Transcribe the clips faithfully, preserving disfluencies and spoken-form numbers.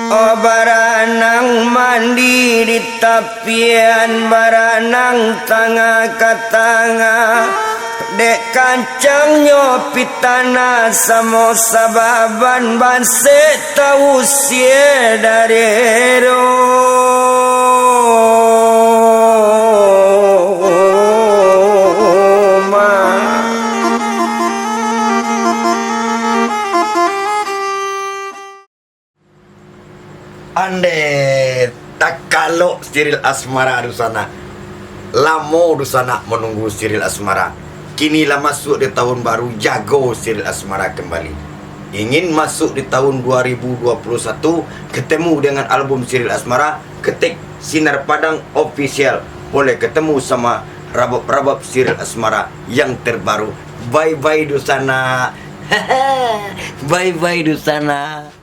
Oh, baranang mandi di tapian, baranang tangah ka tangah, dek kancangnyo pitanah, samo sababan basek tausie dari rumah. Andeh, takalok Siril Asmara dunsanak. Lamo dunsanak manunggu Siril Asmara. Kini lah masuak di tahun baru, jago Siril Asmara kembali. Ingin masuk di tahun dua ribu dua puluh satu, ketemu dengan album Siril Asmara, ketik Sinar Padang Official. Boleh ketemu sama rabab-rabab Siril Asmara yang terbaru. Bye-bye dunsanak. Bye-bye dunsanak.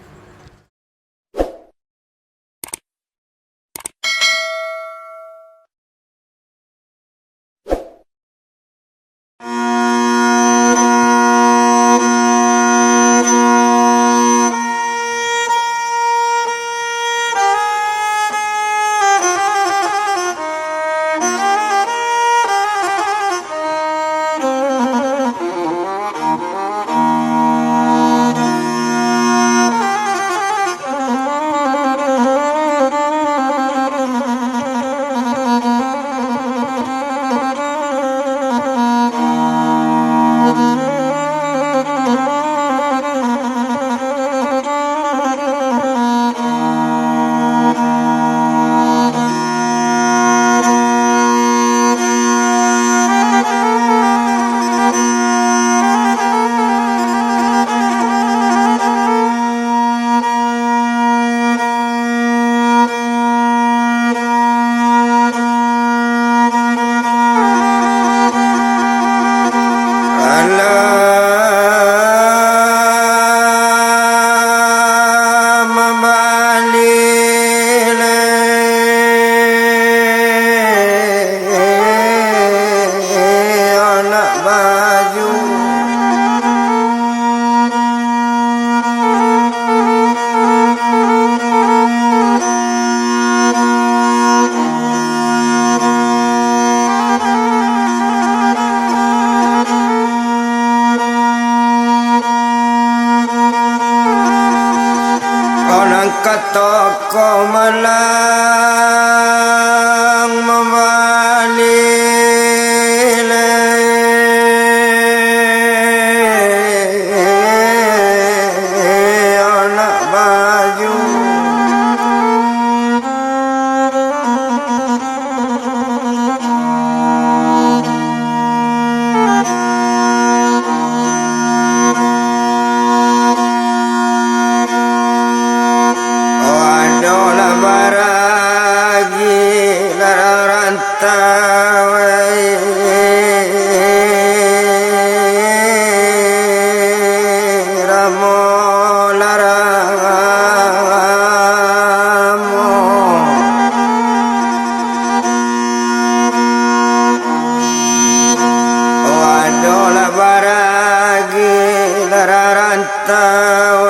Orang kato ko malang mambali le anak baju. Wadolah baragi larantau, ramo laramo. Wadolah baragi larantau.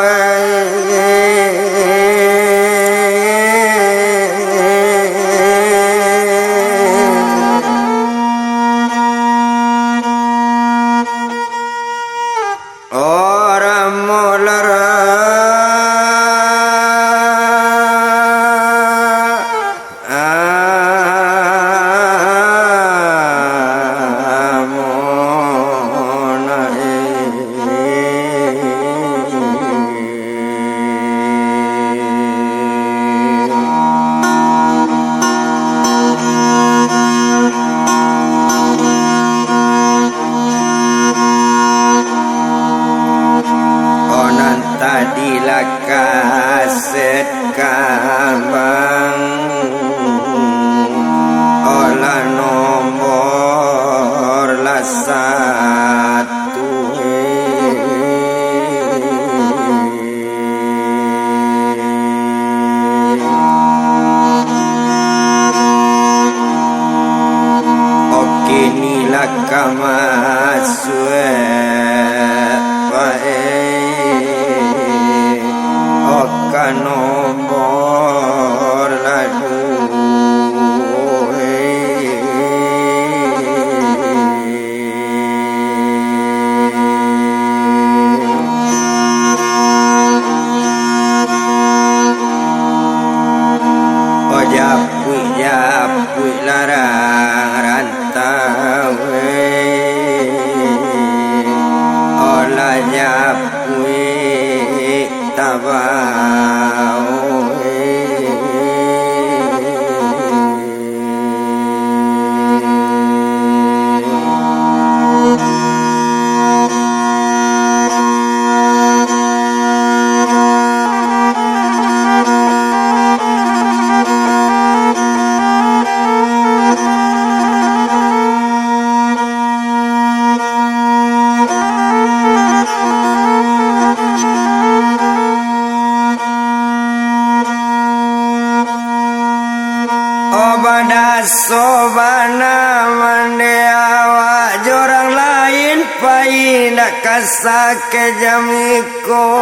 Sobana mande awak jo urang lain, pai indak ka sakejam iko.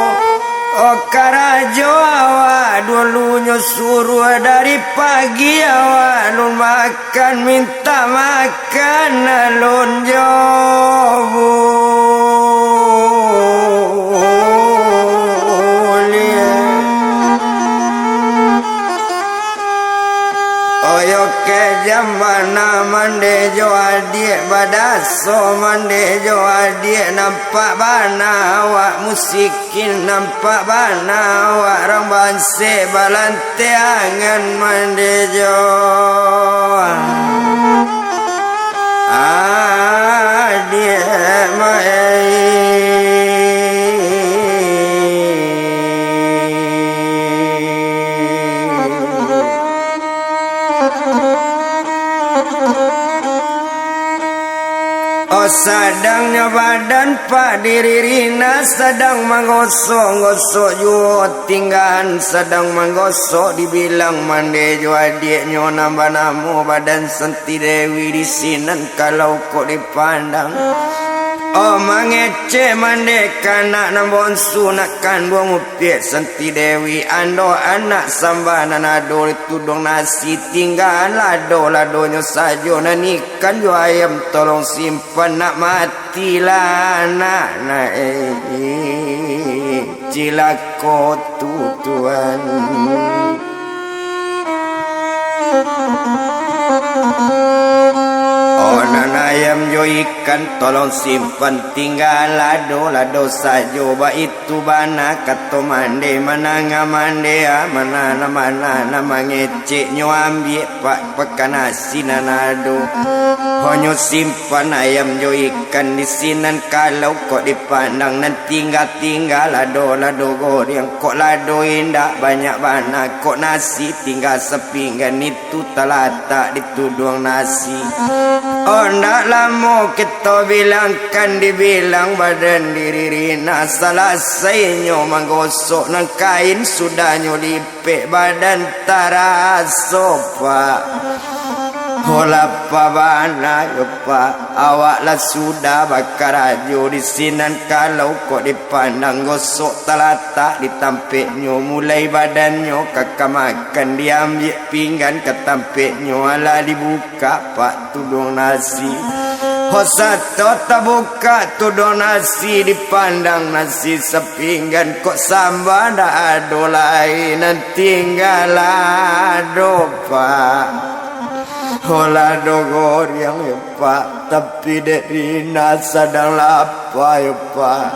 O karajo awak dulunyo suruah dari pagi, awak alun makan, mintak makan alun jo buliah. Oyo kejam bana mande jo adiak, badaso mande jo adiak, nampak bana awak musikin, nampak bana awak urang bansaik, balantiangan mande jo adiak mai. Oh, sadangnyo badan Pak diri Rina, sadang manggosok-gosok juo tinggaan, sadang manggosok dibilang mande jo adiaknyo nan banamo badan Santi Dewi di sinan kalau kok dipandang. Oh, mangecek mande ka anak nan bonsu, nak kanduang upiak Santi Dewi, ando anak samba nan ado di tuduang nasi, tinggaan lado-ladonyo sajo, nan ikan jo ayam tolong simpan, nak matilah anak, nak, eh, cilako tu Tuan. Oh, nan ayam jo ikan tolong simpan, tinggaan lado-lado sajo, baitu bana kato mande, mananga mande, ah, mana, mana, mana mangecek nyo ambiak Pak pakan nasi nan ado. Hanyo simpan ayam jo ikan di sinan, kalau kok dipandang nan tingga-tingga lado-lado goreng, kok lado indak banyak bana, kok nasi tingga sapinggan, itu talatak di tuduang nasi. Oh, ndak lamo kito bilangkan, dibilang badan diri Rina, salasainyo manggosok nan kain, sudahnyo di pek badan taraso, Pak. Oh, lapa bana yo, Pak. Awak lah sudah bakarajo di sinan, kalau kok dipandang gosok talatak di tampeknyo, mulai badannyo ka kamakan, diambiak pinggan ka tampeknyo, alah dibuka, Pak, tuduang nasi. Ho, sato tabuka tuduang nasi, dipandang nasi sapinggan, kok samba ndak ado lai, nan tingga lado, Pak. Ho, lado goreng yo, Pak, tapi dek Rina sadang lapa yo, Pak.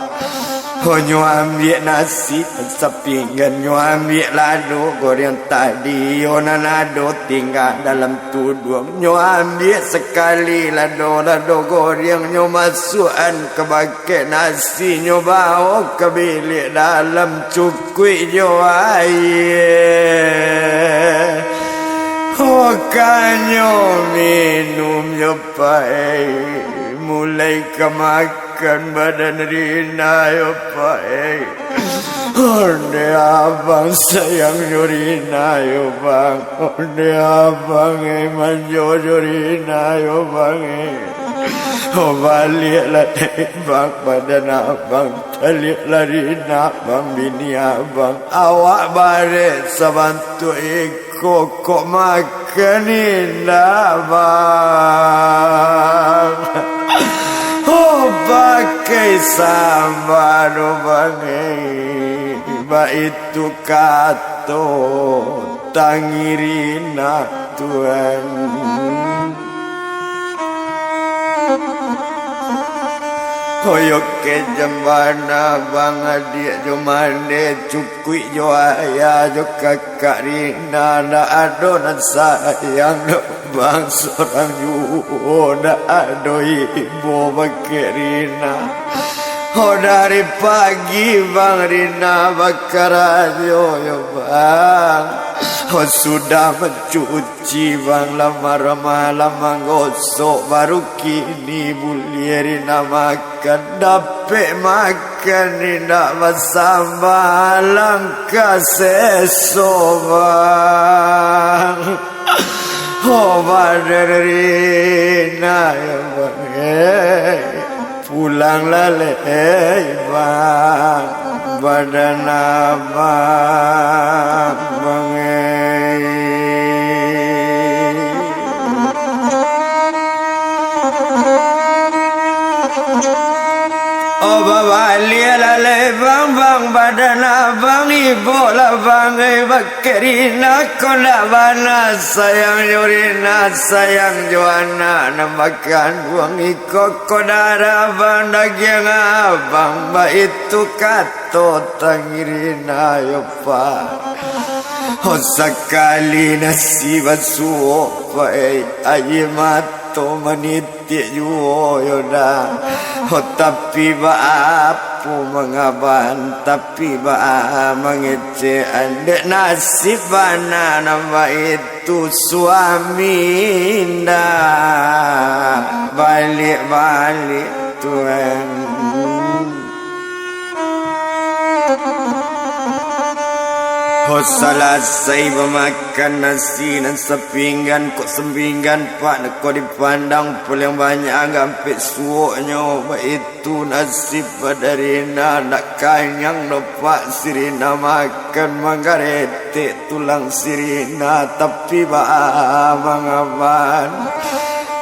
Ho, nyo ambiak nasi sapinggan, nyo ambiak lado goreng tadi yo, nan ado tingga dalam tuduang. Nyo ambiak sakali lado, lado goreng, nyo masuakan ka bakeh nasi, nyo bao ka biliak dalam, cukuik jo aia. Ho, ka nyo minum yo, Pak, eh. Mulai ka makan badan Rina yo, Pak, eh. Ondeh abang sayang jo Rina yo, Bang. Ondeh abang, eh, manjo jo Rina yo, Bang, eh. Oh, baliaklah dek Bang badan abang. Taliaklah Rina, Bang, bini abang. Awak barek sabantuak iko, kok makan indak, Bang. Oh, pakai samba do, Bang, eh. Baitu kato tangiri nak Tuan. Oyo kejam bana, Bang, adiak jo mande, cukuik jo ayah jo kakak Rina, ndak ado nan sayang doh, Bang, sorang juo ndak ado ibo bakeh Rina. Ho, dari pagi, Bang, Rina bakarajo yo, Bang. Ho, sudah mancuci, Bang, lah marah-marah manggosok, baru kini buliah Rina makan. Dapek makan indak basamba, alangkah seso, Bang. Oh, badan Rina, ya, Bang, eh. Pulang lah, leh, Bang. Badan abang, Bang, eh. Oh, babaliak lah, leh, Bang, Bang, badan abang, ibok lah, Bang, eh, bak- Rina ko ndak bana sayang jo Rina, sayang jo anak nan bakanduang iko ko, darah abang dagiang abang, baitu kato tangih Rina yo, Pak. Oh, sakali nasi basuo, Pak, eh, aia mato manit- tik juo yo dah. Oh, tapi baa apo mangaban, tapi baa mangecek, andek nasib bana nan baitu suami indak baliak-baliak, Tuan. Ho salasai bamakan nasi nan sapinggan, kok sapinggan, Pak, ko dipandang paliang banyak ampek suoknyo, baitu nasib Badarina, ndak kanyang doh, Pak, sirina makan manggaretek tulang sirina, tapi baa mangaban.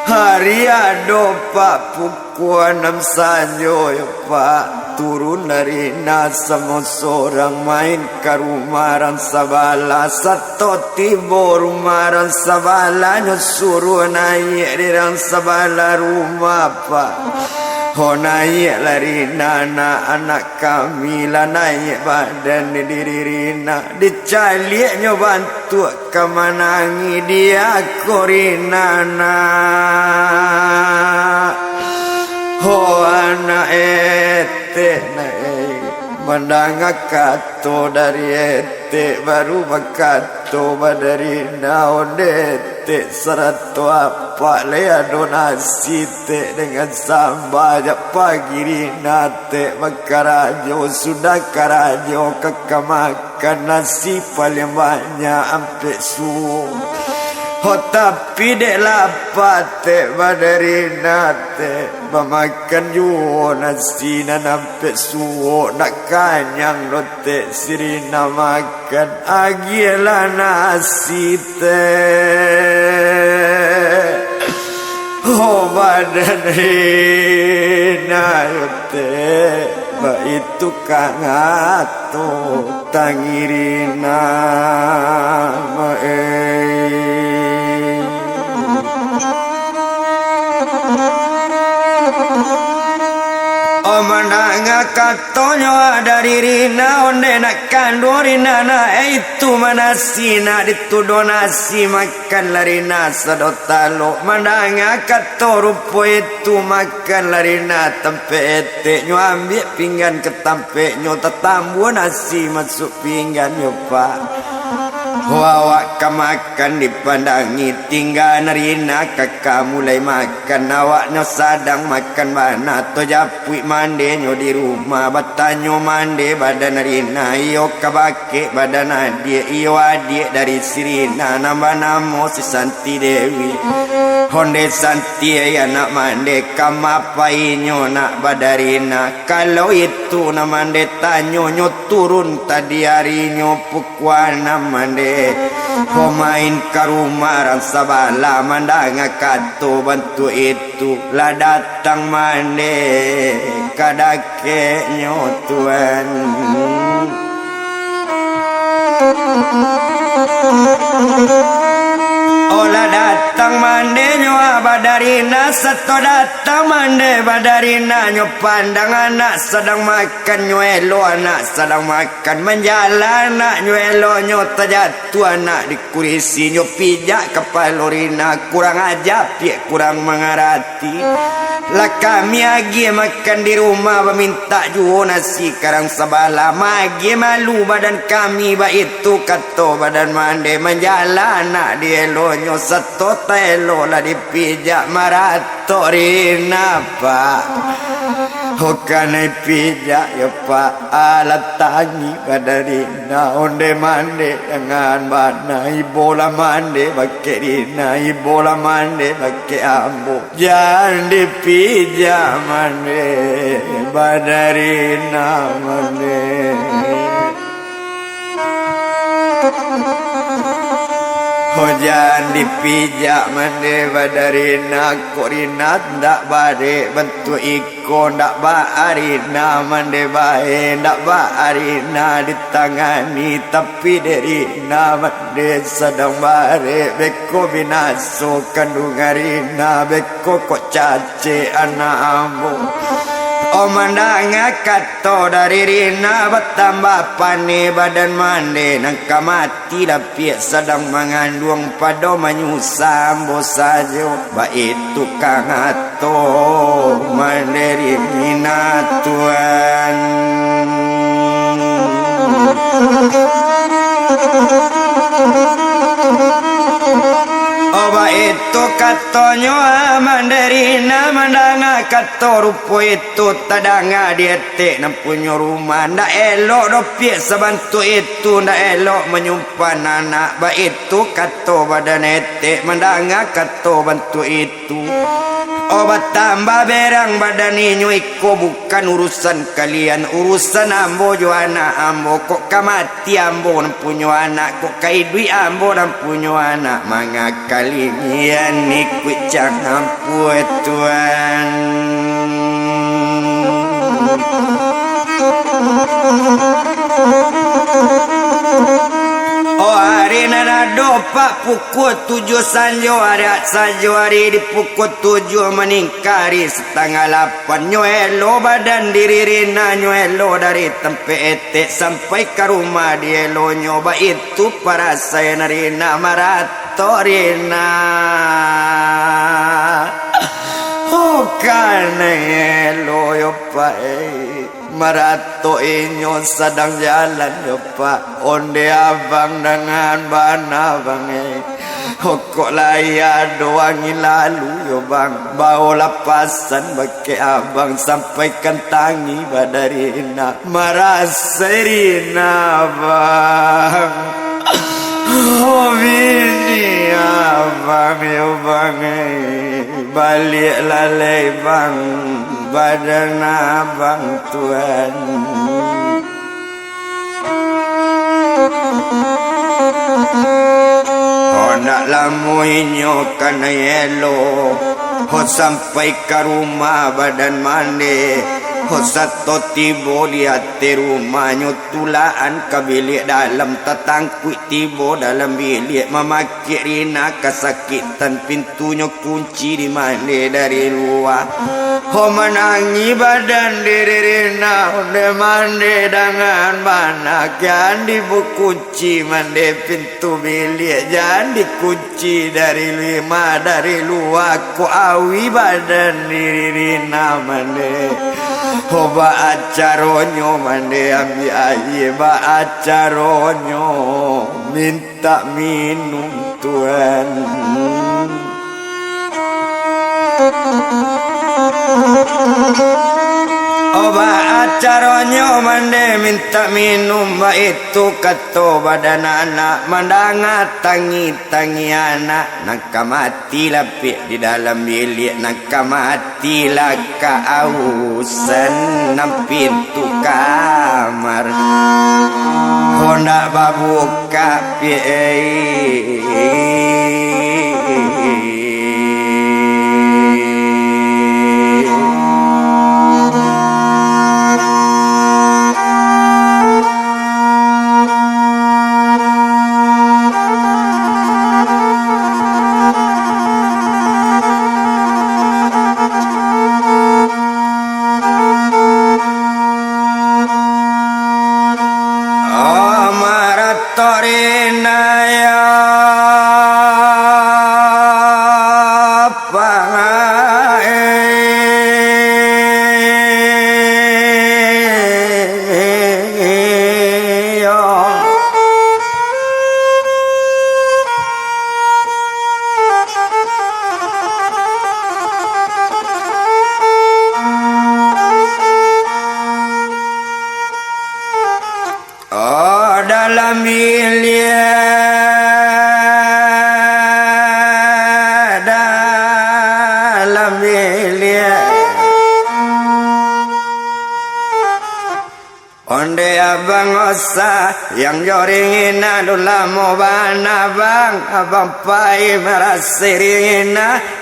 Hari ado, Pak, puk- Kua anam sanjo yo, Pak, turun dari na samo sorang, main ka rumah rang sabalah. Sato tibo rumah rang sabalah, nyo suruah naiak di rang sabalah rumah, Pak. Ho, naiak lah Rina, nak, anak kami lah naiak badan di diri Rina. Dicaliaknyo bantuak ka manangih, diako Rina, nak. Ho, anak etek, nak, eh. Mandanga kato dari etek, baru bakato Badarina, onde etek sarato apak lai ado nasi, tek, dengan samba, jak pagi Rina, tek, bakarajo, sudah karajo ka kamar. Kan nasi paliang banyak ampek suo. Ho, tapi dek lapa, tek, Badarina, tek, bamakan juo nasi nan ampek suo, ndak kanyang doh, tek, sirina makan. Agiahlah nasi, tek. Ho, badan Rina yo, tek, baitu kangato tangih Rina, ma, eh. Oh, mandanga katonyo dari Rina, onde nak kanduang Rina, nak, eh, itu ma nasi, nak, ditudo nasi, makan lah Rina sado talok. Mandanga kato rupo itu, makan lah Rina tampek etek, nyo ambiak pinggan ka tampeknyo, tatambua nasi masuak pinggan yo, Pak. Ho, awak ka makan dipandangi, tingga Rina ka, ka mulai makan. Awaknyo sadang makan bana, tajapuik mandenyo di rumah, batanyo mande badan Rina, iyo ka bakeh badan adiak, iyo adiak dari si Rina, nan banamo si Santi Dewi. Onde Santi, ai anak mande, ka ma painyo nak Badarina? Kalau itu nan mande tanyo, nyo turun tadi arinyo pukua anam mande. Ho, main ka rumah rang sabalah, mandanga kato bantuak itu, lah datang mande ka dakeknyo, Tuan. Oh, lah datang mandenyo, ah, Badarina, sato datang mande Badarina, nyo pandang anak sadang makan, nyo elok anak sadang makan, manjalan anak, nyo eloknyo tajatuah anak di kurisi, nyo pijak kapalo Rina, kurang aja, piak, kurang mangarati. Lah kami agiah makan di rumah, bamintak juo nasi ka rang sabalah, maagiah malu badan kami, baitu kato badan mande, manjalan anak di eloknyo, sato taelok lah dipijak, maratok Rina, Pak. Ho kanai pijak yo, Pak, alah tangi badan Rina, onde mande dangan bana, ibo lah mande bakeh Rina, ibo lah mande bakeh ambo. Jan dipijak mande badan Rina mande. Ho jan dipijak mande badan Rina, kok Rina ndak barek bantuak iko, ndak baa Rina mande bae, ndak baa Rina ditangani, tapi dek Rina mande sadang barek, beko binaso kanduangan Rina, beko kok cacek anak ambo. Oh, mandanga kato dari Rina, batambah paneh badan mande, nan ka mati lapiak sadang manganduang, pado manyusa ambo sajo. Baitu kato mande Rina, Tuan. Oh, baitu katonyo, ah, mande Rina, mandanga kato rupo itu, tadanga di etek nan punyo rumah. Ndak elok doh piak sabantuak itu, ndak elok manyumpan anak. Baitu kato badan etek, mandanga kato bantuak itu. Oh, batambah berang badan inyo, iko bukan urusan kalian, urusan ambo jo anak ambo. Kok ka mati ambo nan punyo anak, kok ka iduik ambo nan punyo anak, manga kalingian ikuik cangam puai Tuan. Oh, ari nan ado, Pak, pukua tujuah sanjo, ari sajo ari di pukua tujuah maningka ari satangah lapan. Nyo elo badan diri Rina, nyo elo dari tampek etek sampai ka rumah di elonyo. Baitu parasaian Rina, maratok Rina. Oh, kanai elo yo, Pak, eh. Maratok inyo sadang jalan yo, Pak. Onde abang dangan bana, Bang, eh. Kok lai ado angin lalu yo, Bang. Baolah pasan bakeh abang, sampaikan tangi badan Rina. Marasai Rina, Bang. Oh, bini abang yo, Bang, eh. Baliaklah lai, Bang, badan abang, Tuan. Oh, ndak lamo inyo kanai elo, oh, sampai ka rumah badan mande, oh, sato tibo di ateh rumahnyo, tulaan ka biliak dalam, tatangkuik tibo dalam biliak, mamakek Rina kasakitan, pintunyo kunci di mande dari lua. Ho manangih badan diri Rina, onde mande dangan bana, kian dibukunci mande pintu biliak, jan dikunci dari lima, dari lua, kok auih badan diri Rina mande. Ho baa caronyo mande ambiak aia, baa caronyo mintak minum, Tuan. Oh, baa caronyo mande mintak minum, baitu kato badan anak, mandanga tangih-tangih anak, nan ka mati lapiak di dalam biliak, nan ka mati lah kaausan, nan pintu kamar ho ndak babukak piak. Amaratorina ya pangai. Bang Osa, yang joringin alun lamo bana, Bang. Abang pai marasai ringin,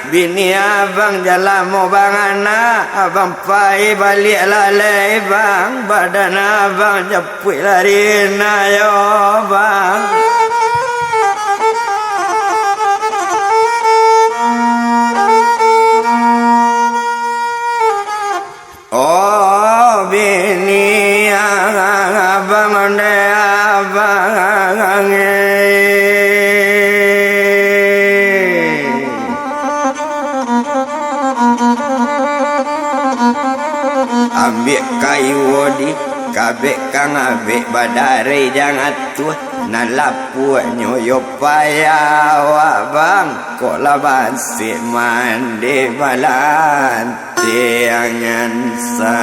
bini abang jan lamo bangana. Abang pai baliak lalai, Bang. Badan abang japuik larina yo, Bang. Oh, bini abang, onde abang, eh. Ambiak kayu odi, kabek kang abek badarai jang atuah, nan lapuaknyo yo payah awak, Bang, kok lah basek mande balan. Tiangan sa.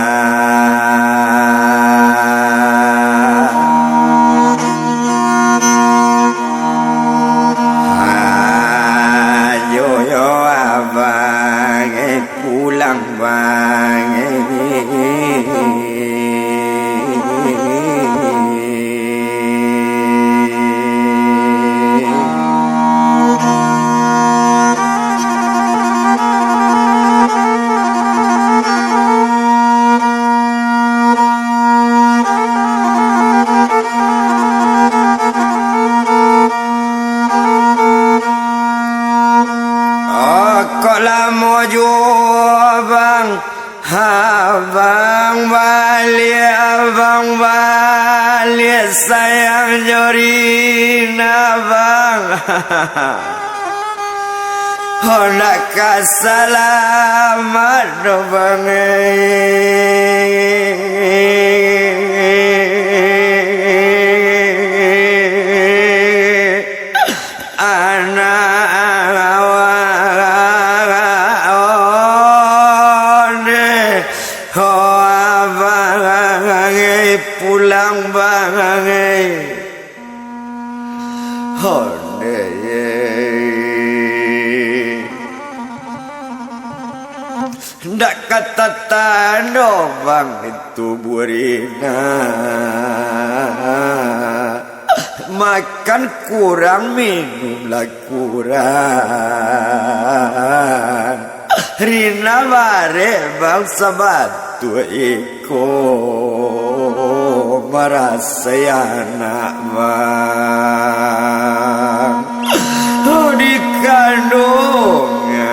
Ajo yo abang, eh, pulang bang, eh. Oh, kok lamo juo, Bang. Abang baliak, abang baliak, sayang jo Rina, Bang. Ho, ndak ka salamat doh, Bang, eh. Anak awak onde, ho abang, eh, pulang bang, eh. Onde, eh. Ndak ka tatando bang itu burina. Makan kurang, minum lah kurang. Rina barek bang sabatu iko marasai anak bang. Oh, di kandungan.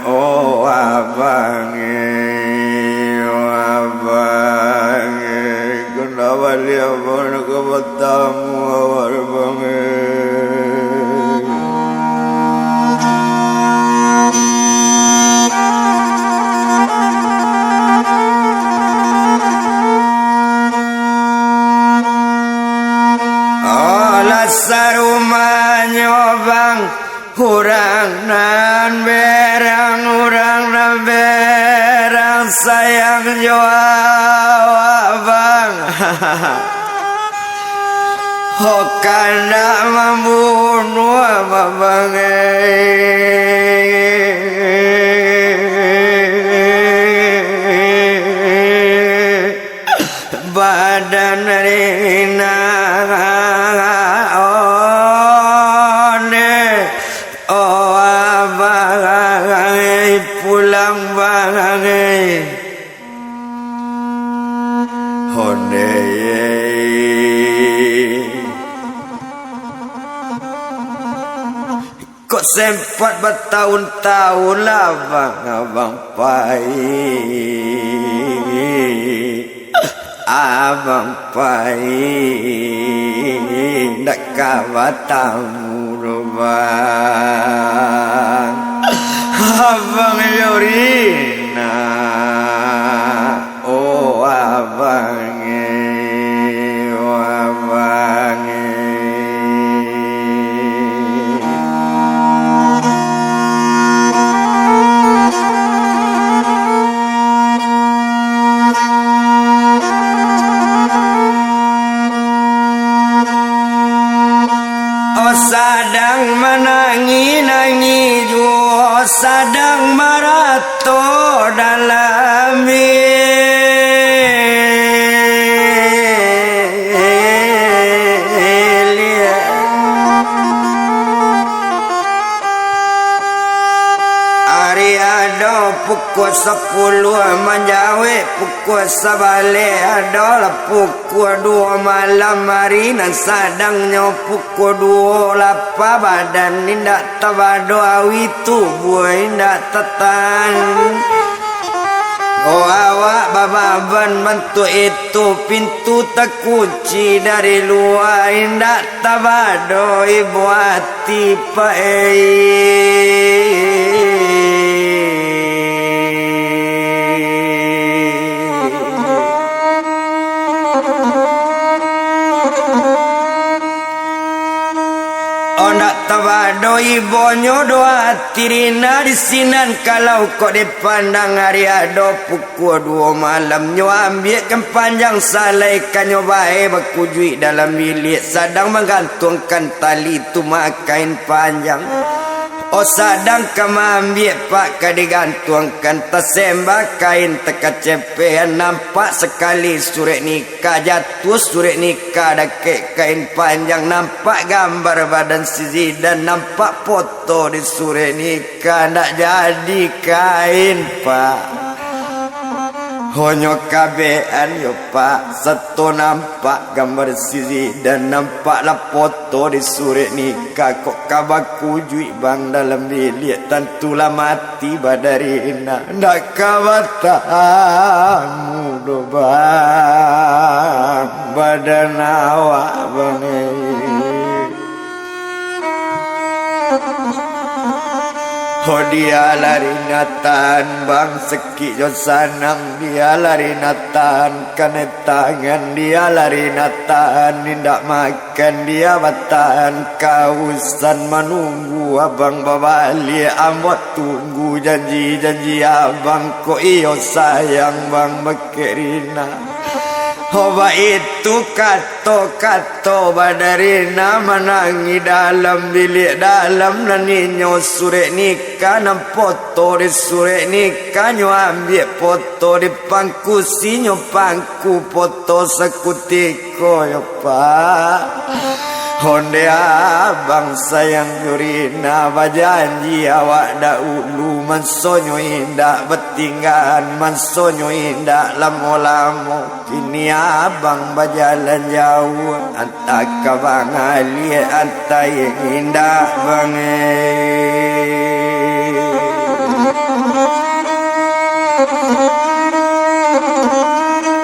Oh, abang, eh, oh, abang, eh, kena baliak abang nak ka batamu awak, abang, eh. Oh, lah sarumahnyo, bang. Urang nan berang, urang nan berang, sayang jo awak, bang. Ho, kandak mambunuah, bang, eh. Badan Rina onde, oh, abang, pulang, bang, onde. Kok sempat bataun-taun lah abang, abang pai, abang pai, ndak ka batamu doh, bang. Abang Yorina. Oh, abang, eh, oh, abang, eh. Oh, sadang manangih-nangih juo, sadang maratok dalam Pukua sapuluah manjawek, pukua sabaleh adolah pukua duo malam ari nan sadangnyo pukua duo lapa, badan indak tabado, awi tubuah indak tatahan. Oh, awak bababan bantuak itu, pintu takunci dari lua, indak tabado ibo ati, Pak, ei. Ondak tabado ibonyo doh ati Rina di sinan, kalau kok dipandang ari ado pukua duo malam, nyo ambiakkan panjang salai kanyo bae bakujuik dalam biliak, sadang manggantuangkan tali tu makain panjang. Oh, sadang ka maambiak, Pak, ka digantuangkan, tasembah kain takacepean, nampak sakali surek nikah, jatuah surek nikah dakek kain panjang, nampak gambar badan si Zidan, nampak foto di surek nikah, ndak jadi kain, Pak. Honyo kabean yo, Pak, sato nampak gambar si Zidan, nampak lah foto di surek nikah, kok ka bakujuik bang dalam biliak, tantu lah mati badarina, ndak ka batamu doh bang, badan awak bang, eh. Ho, dialah Rina tahan bang, sakik jo sanang, dialah Rina tahan kanai tangan, dialah Rina tahan indak makan, dia batahan kausan manunggu abang babaliak, ambo tunggu janji-janji abang, kok iyo sayang bang bakeh Rina. Ho, baitu kato-kato badarina manangih dalam biliak dalam, nan inyo surek nikah, nan foto di surek nikah, nyo ambiak foto di pangku, sinyo pangku foto sakutiko yo, Pak. Ondeh abang sayang jo Rina, bajanji awak dahulu, mansonyo indak batinggaan, mansonyo indak lamo-lamo. Kini abang bajalan jauah, antah ka bangaliak, antah indak bang, eh.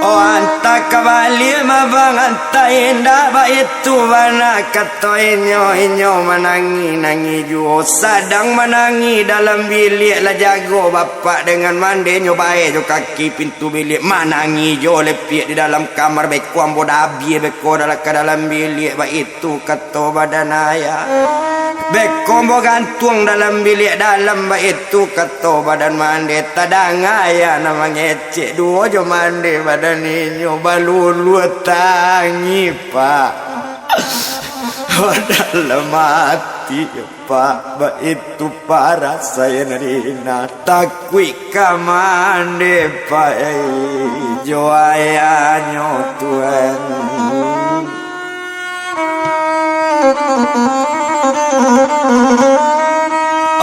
Oh, antah ka baliak mah bang, antah indak, baitu bana kato inyo, inyo manangih-nangih juo, sadang manangih dalam biliak, lah jago bapak dengan mandenyo, bae jo kaki pintu biliak, manangih jo lepiak di dalam kamar, beko ambo dabiah, beko dalam ka dalam biliak, baitu kato badan ayah. Beko ambo gantuang dalam biliak dalam, baitu kato badan mande, tadanga ayah nan mangecek, duo jo mande badan inyo, baluluah tangih, Pak. Dalam ati, Pak, baitu parasaian Rina, takuik ka mande, Pak, eh, jo ayahnyo, Tuan.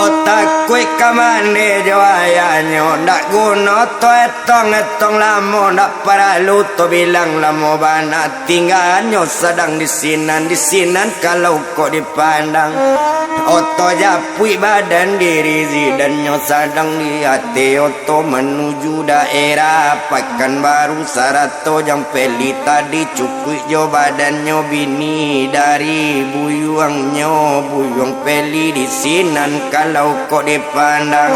Oh, takuik ka mande jo ayahnyo, ndak guno to etong-etong lamo, ndak paralu to bilang lamo bana. Tinggaannyo sadang di sinan, di sinan kalau kok dipandang. Oto japuik badan diri Zidan, nyo sadang di ateh oto manuju daerah Pakanbaru, sarato jang Peli tadi cukuik jo badannyo, bini dari buyuangnyo, buyuang Peli di sinan kalau kok dipandang.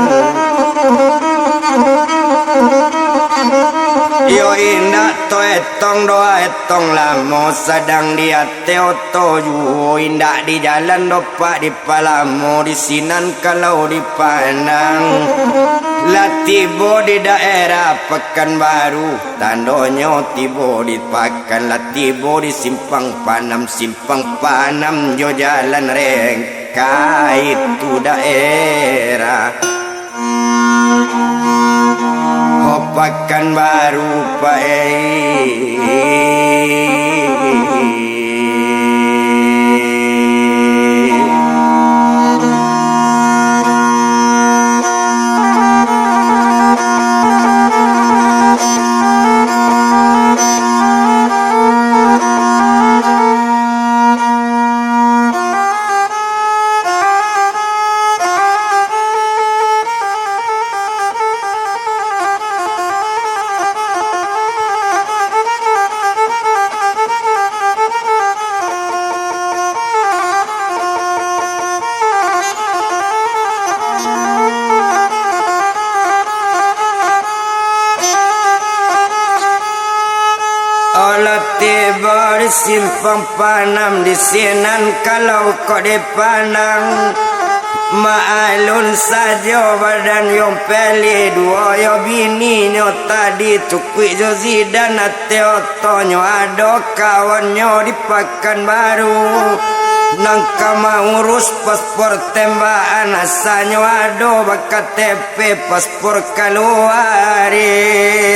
Iyo indak to etong doh, etong lamo sadang di ateh oto juo, indak di jalan doh, Pak, dipalamo di sinan kalau dipandang. Lah tibo di daerah Pakanbaru, tandonyo tibo di Pakan, lah tibo di Simpang Panam, Simpang Panam jo jalan rengka itu daerah. Ho, Pakanbaru, Pak, eh. Simpang Panam di sinan kalau kok dipandang, maalun sajo badan Yong Peli duo yo bininyo tadi, cukuik jo Zidan ateh otonyo, ado kawannyo di Pakanbaru nan ka maurus paspor tembakan, asanyo ado ba K T P paspor kaluar itu.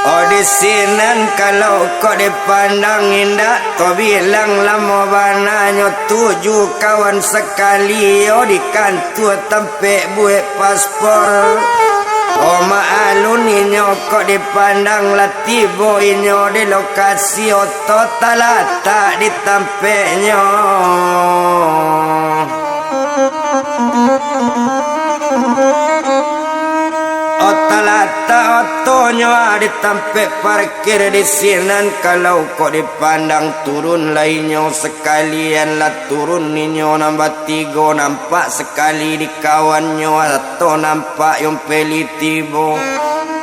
Oh, di sinan kalau kok dipandang, indak tabilang lamo bananyo, tujuah kawan sakali yo di kantua tampek buek paspor. Oh, maalun inyo kok dipandang, lah tibo inyo di lokasi, oto talatak di tampeknyo. Oto talatak otonyo di tampek parkir di sinan, kalau kok dipandang, turun lah inyo sakalian, lah turun inyo nan batigo, nampak sakali di kawannyo, atau nampak Yong Peli tibo.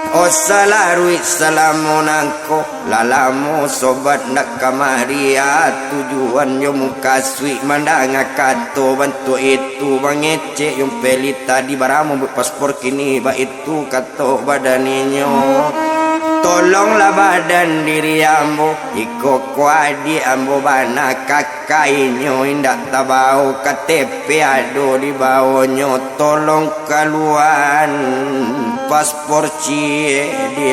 Oh, salaruik salamo nangko, lah lamo sobat ndak kamari, ah, tujuan jo mukasuik mandanga kato bantuak itu, mangecek Yong Peli tadi, baramo buek paspor kini baitu, kato badan inyo. Tolonglah badan diri ambo, iko ko adiak ambo bana, kakainyo indak tabao, K T P ado di bawonyo, tolong kaluaan paspor ciek di.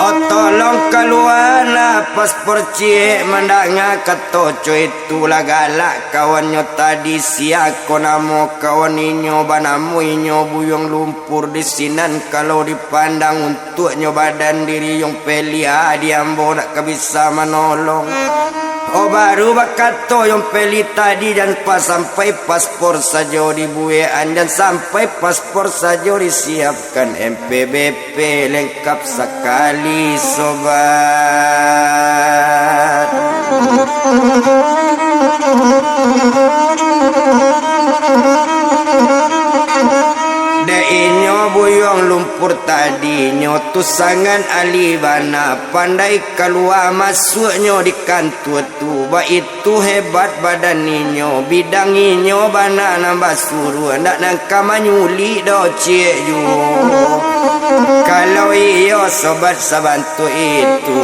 Oh, tolong kaluaanlah paspor ciek, mandanga kato co itu lah galak kawannyo tadi. Sia ko namo kawan inyo, banamo inyo Buyuang Lumpur di sinan kalau dipandang. Untuaknyo badan diri Yong Peli, ah, di ambo ndak ka bisa manolong. Oh, baru bakato Yong Peli tadi, jan pa sampai paspor sajo dibuekan, jan sampai paspor sajo disiapkan, M P B P lengkap sakali, sobat. Dek inyo Buyuang Lumpur tadi, nyo tu sangat ahli bana, pandai kalua masuaknyo di kantua tu, baitu hebat badan inyo, bidang inyo bana nan basuruah, ndak nan ka manyulik doh ciek juo. Kalau iyo sobat sabantuak itu,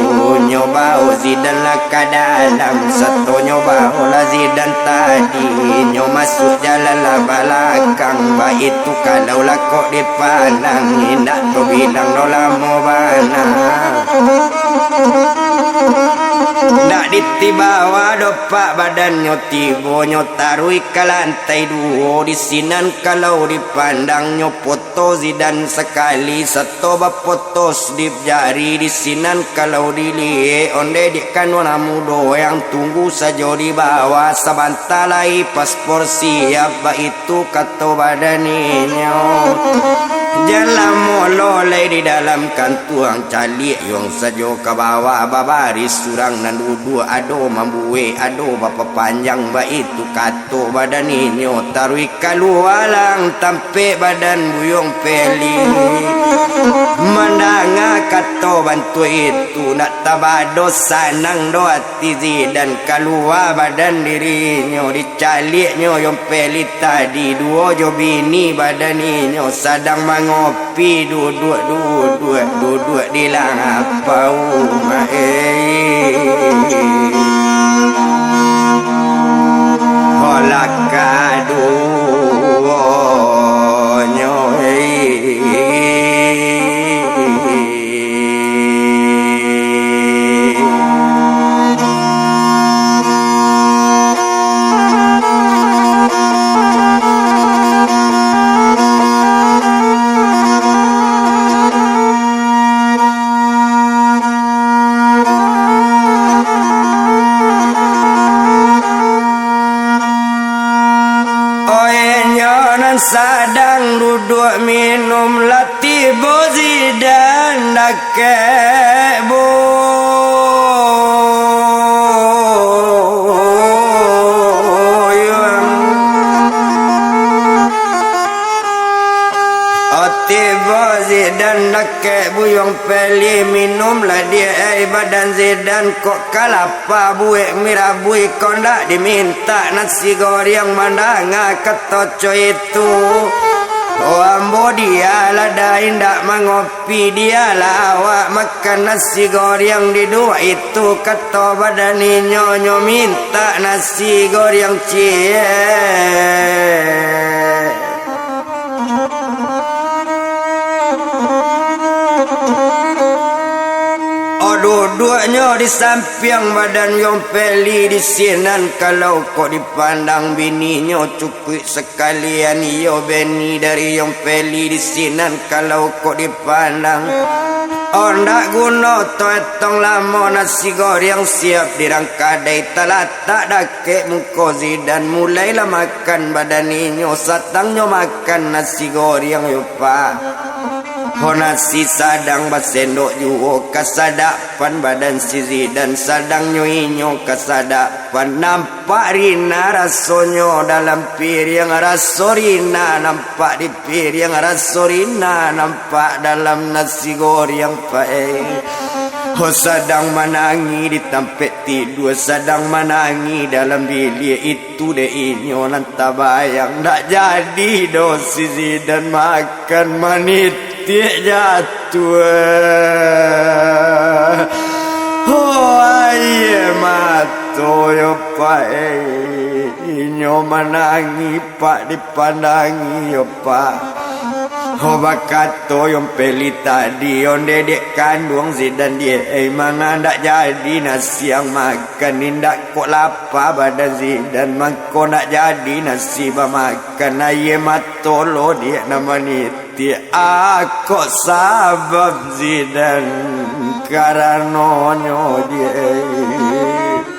nyo bao Zidan lah ka dalam, sato nyo baolah Zidan tadi, nyo masuak jalan lah balakang, baitu kalau lah kok dipandang, indak tabilang doh lamo bana. Ndak ditibawa doh pak badannyo, tibonyo taruih ka lantai duo, di sinan kalau dipandang nyo foto Zidan sakali, sato bafoto slip jari, di sinan kalau diliek ondeh dek kanuan mudo yang tunggu sajo di bawah, sabanta lai paspor siap, baitu kato badan inyo. Jan lamo lo lai di dalam kantua, caliak Yuang sajo ka bawah, babaris surang nan duduak, ado mambuek, ado bapapanjang, baitu kato badan inyo, taruih kalua lah tampek badan Buyuang Peli. Mandanga kato bantuak itu, ndak tabado sanang doh ati Zidan, kalua badan dirinyo, dicaliaknyo Yuang Peli tadi, duo jo bini badan inyo sadang mangopi, duduak, duduak, duduak di lapau, eh. Olah kaduonyo, eh. Oe nyo nan sadang duduak minum, lah tibo Zidan dakek, Bu. Kek buyuang peli minumlah diak, ai badan Zidan kok kalapa buek mirabui, kok ndak dimintak nasi goreng mandanga kato co itu. Oh, ambo dialah dai ndak mangopi, dialah awak makan nasi goreng di duo itu, kato badan inyo nyo mintak nasi goreng ciek. Oh, duduaknyo di sampiang badan Yong Peli di sinan, kalau kok dipandang bininyo cukuik sakalian iyo bini dari Yong Peli di sinan, kalau kok dipandang. Oh, ndak guno to etong lamo, nasi goreng siap di rang kadai talatak dakek muko Zidan, mulailah makan badan inyo, sadangnyo makan nasi goreng yo, Pak. Ho, nasi sadang basendok juo, kasadapan badan si Zidan, sadangnyo inyo kasadapan. Nampak rina rasonyo dalam piriang, raso rina nampak di piriang, raso rina nampak dalam nasi goreng, Pak, eh. Ho, sadang manangih di tampek tidua, sadang manangih dalam biliak itu dek inyo nan tabayang. Ndak jadi doh si Zidan makan, manitiak jatuah. Ho, aia mato yo, Pak, eh. Inyo manangih, Pak, dipandangi yo, Pak. Ho, bakato Yong Peli tadi, onde dek kanduang Zidan diak, eh, manga ndak jadi nasi ang makan, indak kok lapa badan Zidan, mangko ndak jadi nasi bamakan, aia mato lo diak nan manitiak, ah, kok sabab Zidan karanonyo diak.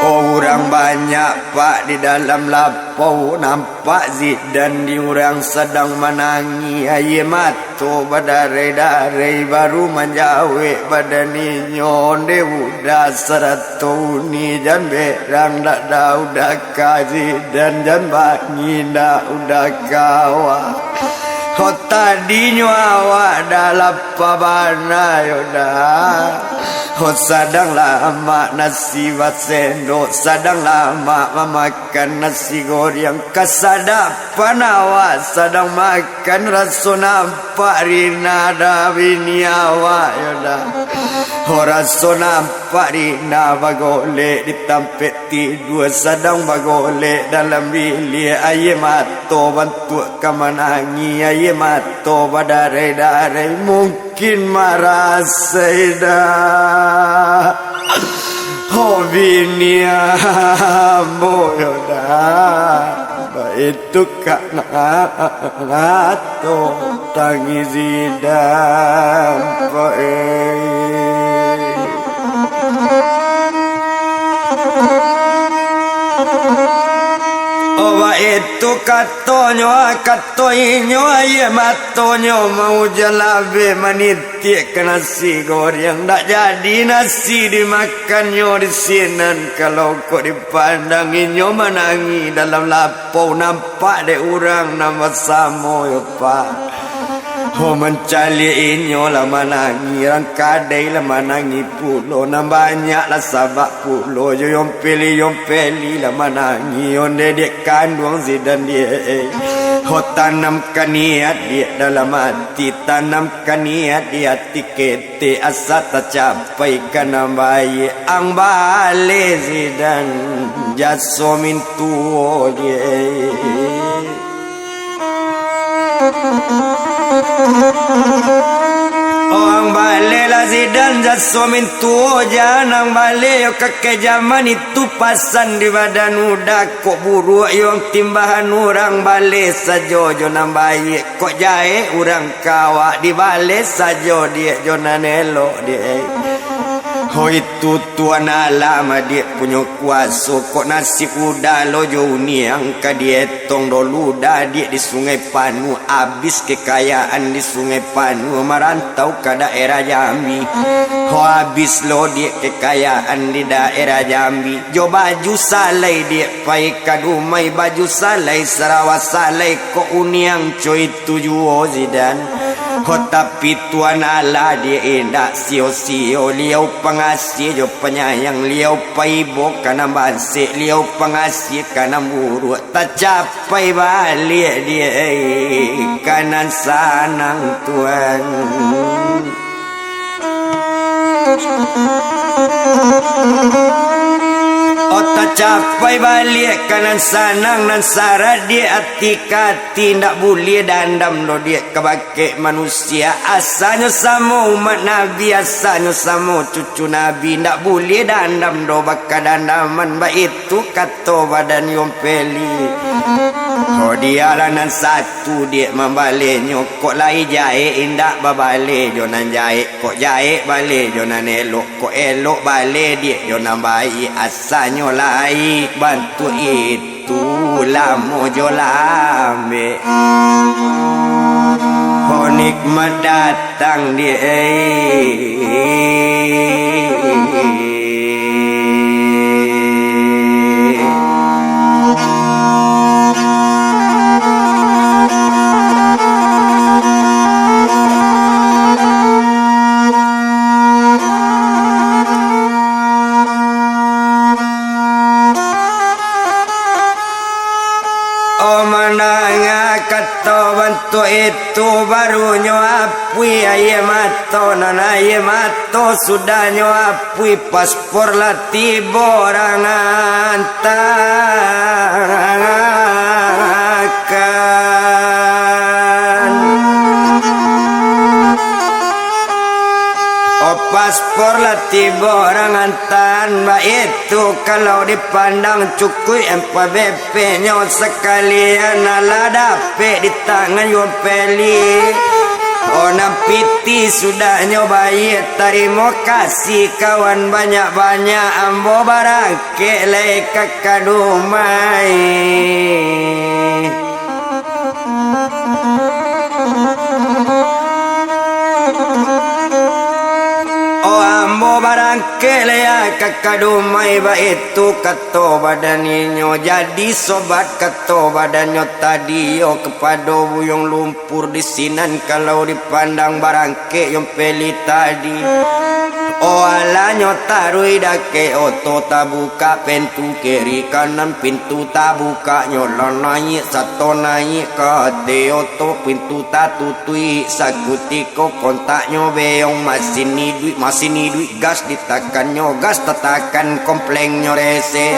Oh, urang banyak, Pak, di dalam lapau, nampak Zidan di urang sadang manangih, aia mato badarai-darai, baru manjawek badan inyo, onde udah sarato uni, jan berang ndak da udah ka Zidan, jan bangih ndak udah ka awak. Ho, tadinyo awak dah lapa bana yo dah. Ho, sadang lamak nasi basendok, sadang lamak mamakan nasi goreng, kasadapan awak sadang makan, raso nampak rina dah bini awak yo dah. Ho, raso nampak rina bagolek di tampek tidua, sadang bagolek dalam biliak, aia mato bantuak ka manangih, aia mato badarai-darai, mungkin marasai dah. Ho, bini ambo yo dah, baitu ka na-, nato tangih Zidan, Pak, eh. Oh, baitu katonyo, kato inyo, aia matonyo maujan labeh manitiak ka nasi goreng, ndak jadi nasi dimakannyo di sinan, kalau kok dipandang inyo manangih dalam lapau, nampak dek urang nan basamo yo, Pak. Ho, mancaliak inyo lah manangih, rang kadai lah manangih pulo, nan banyak lah sabab pulo, yo Yong Peli, Yong Peli lah manangih, onde dek kanduang Zidan diak, eh. Ho, tanamkan niat diak dalam ati, tanamkan niat di ati, ketek asa tacapai ka nan baiak, ang baleh Zidan jaso mintuo diak, eh. Oh, ang baleh lah Zidan jaso mintuo, jan ang baleh yo kakek jaman itu, pasan di badan udah kok buruak yo ang timbahan urang, baleh sajo jo nan baiak, kok jahek urang ka awak, dibaleh sajo diak jo nan elok diak. Ho, itu Tuhan Allah mah diak punyo kuaso, kok nasib udah lo jo uni ang ka dietong dolu, dah diak di Sungai Panuah, abih kekayaan di Sungai Panuah, marantau ka daerah Jambi. Ho abih lo diak kekayaan di daerah Jambi. Jo baju salai diak pai ka Dumai, baju salai, sarawa salai, kok uniang co itu juo Zidan. Ho tapi Tuhan Allah diak indak sio-sio, Liau pangasiah jo panyayang, Liau paibo ka nan bansek, Liau pangasiah ka nan buruak. Tacapai baliak diak ka nan sanang Tuhan. Oh, tacapai baliak ka nan sanang, nan saraik diak ati ka ati, indak buliah dandam doh diak kabake manusia. Asanyo samo umat Nabi, asanyo samo cucu Nabi, indak buliah dandam doh bakadandaman. Baitu kato badan Yompeli. Ho dialah nan satu diak mambalenyo, kok lai jahek indak babale jo nan jahek, kok jahek bale jo nan elok, kok elok bale diak jo nan baiak. Asanyo lai bantuak itu lamo jo lambek. Ho nikmat datang diak. Oh, mandanga kato bantuak itu, barunyo apuih aia mato, nan aia mato sudahnyo apuih, paspor lah tibo urang antakan. Oh, paspor lah tibo urang antakan, baitu kalau dipandang cukuik ampek bepeknyo sakalian, alah dapek di tangan Yompeli. Oh, nan pitih sudahnyo baiak, tarimo kasih kawan banyak-banyak, ambo barang kek lai ka Kadumai. Oh, ambo barangkek lai ka Kadumai, baitu kato badan inyo. Jadi sobat, kato badannyo tadi yo kapado Buyuang Lumpur di sinan, kalau dipandang barang kek Yompeli tadi. Oh, alanyo taruih dakek oto, tabukak pintu kiri kanan, pintu tabukaknyo lah naiak sato naiak ka ateh oto, pintu tatutuik sakutiko, kontaknyo beong, masin iduik, masin iduik, gas ditakannyo, gas tatakan, komplengnyo resek.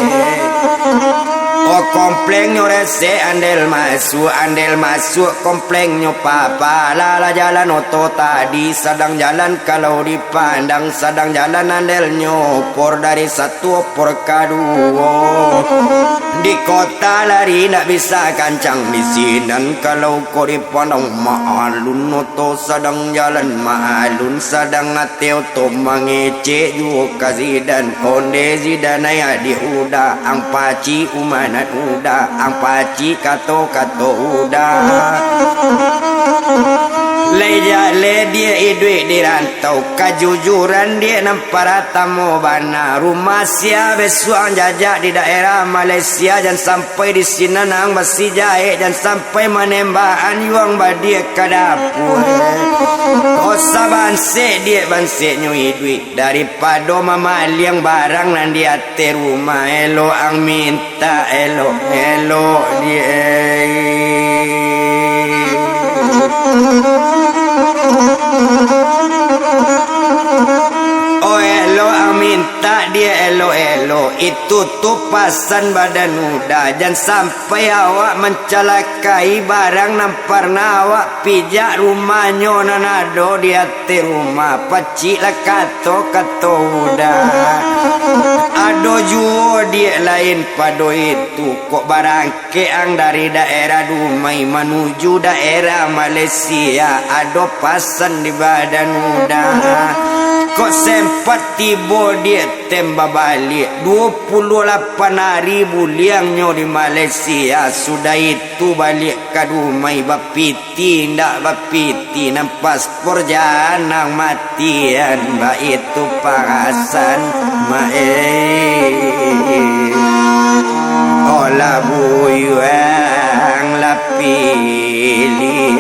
Oh, komplengnyo resek, andel masuak, andel masuak, komplengnyo papa. Lah, lah jalan oto tadi, sadang jalan kalau dipandang, sadang jalan andelnyo opor dari satu opor kaduo. Di kota lari ndak bisa kancang, di sinan kalau ko dipandang, maalun oto sadang jalan, maalun sadang ateh oto mangecek juo ka Zidan. Onde Zidan ayah di Uda, ang pacik umanat Uda, ang pacik kato-kato Uda. Lai jaleh diak iduik di rantau, kajujuran diak nan paratamo bana. Rumah sia besuang jajak di daerah Malaysia, jan sampai di sinan ang basijaek, jan sampai manembak anyuang badiak ka dapua. Oh, sabansek diak banseknyo iduik, daripado mamaliang barang nan di ateh rumah, elok ang mintak, elok-elok diak. Oh, elok ang mintak diak, elok-elok. Itu tu pasan badan Uda, jan sampai awak mancalakai barang nan parnah awak pijak, rumahnyo nan ado di ateh rumah, pacik lah kato-kato Uda. Ado juo diak lain pado itu, kok barangkek ang dari daerah Dumai manuju daerah Malaysia, ado pasan di badan uda. Kok sempat tibo diak tem babaliak, duo puluah lapan ari buliangnyo di Malaysia, sudah itu baliak ka Dumai bapiti. Tindak bapiti nan paspor janang matian, baitu pasan, mak eh. Olah buyuang lah pilih.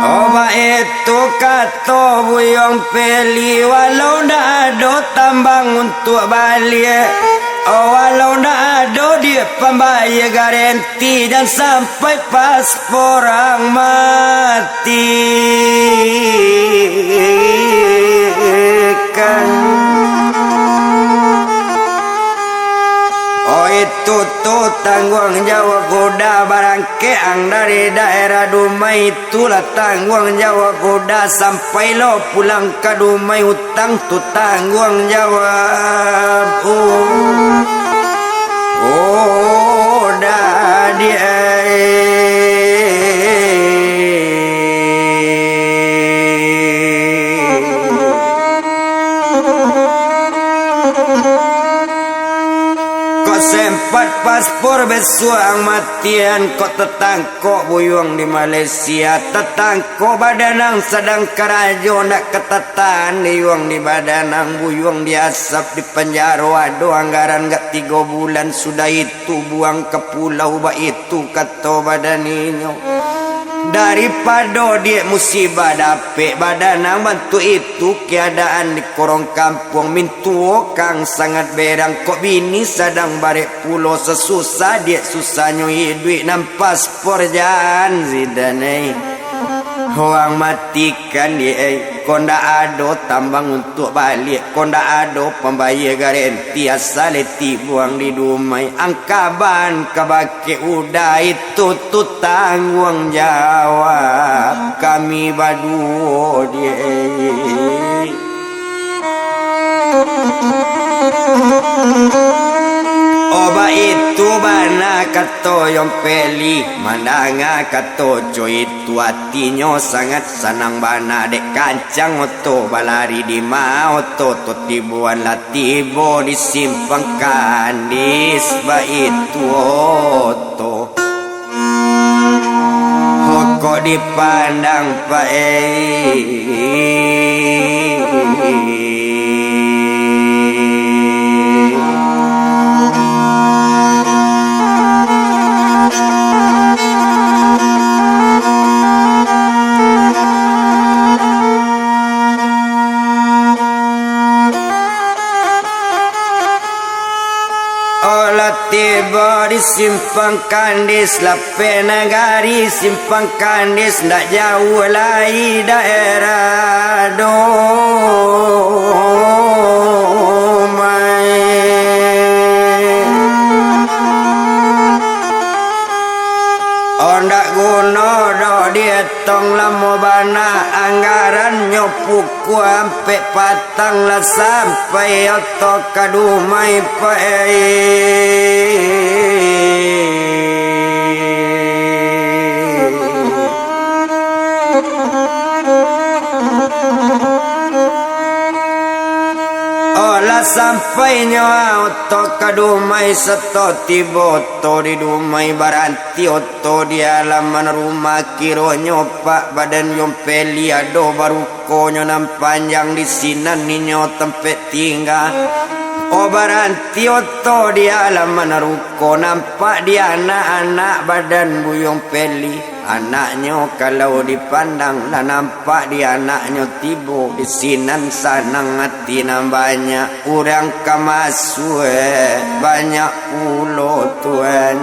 Oh, baitu kato Buyuang Peli, walau ndak ado tambang untuak baliak, oh, walau ndak ado diak pambayia garenti, jan sampai paspor ang mati. Kan. Oh, itu tu tangguang jawab uda, barangkek ang dari daerah Dumai, itulah tangguang jawab uda, sampai lo pulang ka Dumai, utang tu tangguang jawab u-, uda, diak. Kok sempat paspor bisuak ang matian, kok tatangkok buyuang di Malaysia, tatangkok badan ang sadang karajo, ndak katatahan buyuang di badan ang, buyuang diasap di panjaro, ado anggaran gak tigo bulan, sudah itu buang ka pulau, baitu kato badan inyo. Daripado diak musibah dapek badan ang, bantuak itu keadaan di korong kampuang, mintuo kang sangat berang, kok bini sadang barek pulo, sasusah diak susahnyo iduik, nan paspor jan sidanai. Ho ang matikan diak ai, kok ndak ado tambang untuak baliak, kok ndak ado pambayia garenti, asa lai tibo ang di Dumai, ang kaban ka bakeh uda, itu tu tangguang jawab kami baduo diak ai. Oh, baitu bana kato Buyuang Peli, mandanga kato co itu, atinyo sangat sanang bana, dek kancang oto balari, di ma oto tu tiboan, lah tibo di Simpang Kandis, baitu oto. Ho kok dipandang, Pak, eh. Oh, lah tibo di Simpang Kandis, lapeh nagari Simpang Kandis, ndak jauah lai daerah Dumai. Oh, ndak guno doh dietong lamo bana, anggarannyo pukua ampek patang lah sampai oto ka Dumai, Pak, eh. Oh, lah sampainyo oto ka Dumai, sato tibo oto di Dumai, baranti oto di alaman rumah, kironyo, Pak, badan Buyuang Peli ado barukonyo nan panjang, di sinan inyo tampek tingga. Oh, baranti oto di alaman ruko, nampak di anak-anak badan Buyuang Peli. Anaknyo kalau dipandang, lah nampak di anaknyo tibo, di sinan sanang ati nan banyak, urang ka masuak banyak pulo, Tuan.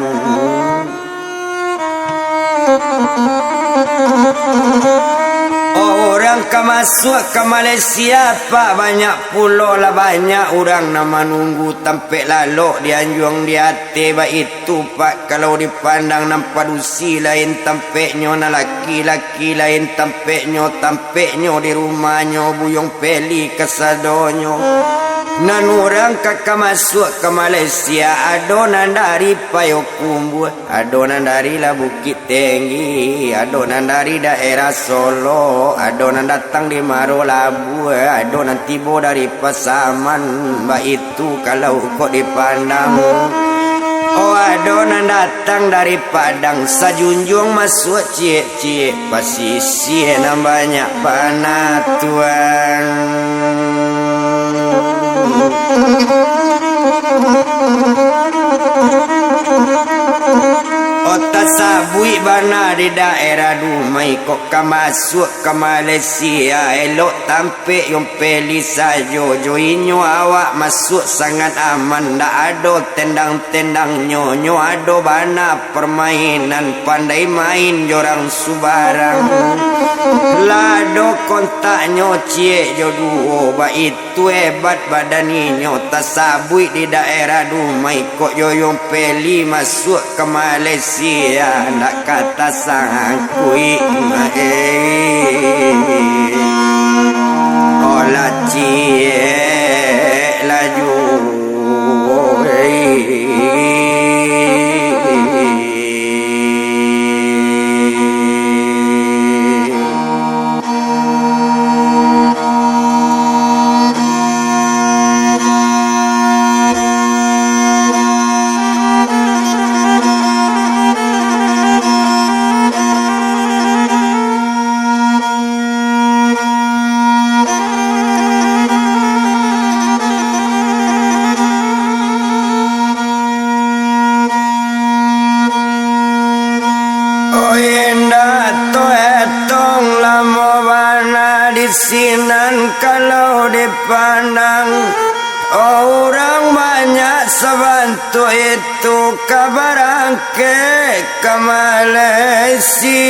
Oh, urang Ka masuak ka Malaysia, Pak, banyak pulo lah, banyak urang nan manunggu. Tampek lalok di anjuang di ateh, baitu, Pak, kalau dipandang. Nan padusi lain tampeknyo, nan laki-laki lain tampeknyo, tampeknyo di rumahnyo Buyuang Peli kasadonyo. Nan urang ka, ka masuak ka Malaysia, ado nan dari Payokumbuah, ado nan dari lah Bukik Tinggi, ado nan dari daerah Solok, ado nan datang di Maro Labuah, ado nan tibo dari Pasaman, baitu kalau kok dipandang. Oh, ado nan datang dari Padang, sajunjuang masuak ciek-ciek, pasisia nan banyak bana, Tuan. Oh, tasabuik bana di daerah Dumai, kok ka masuak ka Malaysia, elok tampek Buyuang Peli sajo jo inyo. Awak masuak sangat aman, ndak ado tendang-tendangnyo, nyo ado bana permainan, pandai main jo urang subarang. Lah ado kontaknyo ciek jo duo, baitu hebat badan inyo, tasabuik di daerah Dumai, kok Buyuang Peli masuak ka Malaysia, ndak ka tasangkuik, eh. Olah ciek laju, eh. Oh, indak taetong lamo bana di sinan kalau dipandang. Oh, urang banyak sabantuak itu ka barangkek ka Malaysia.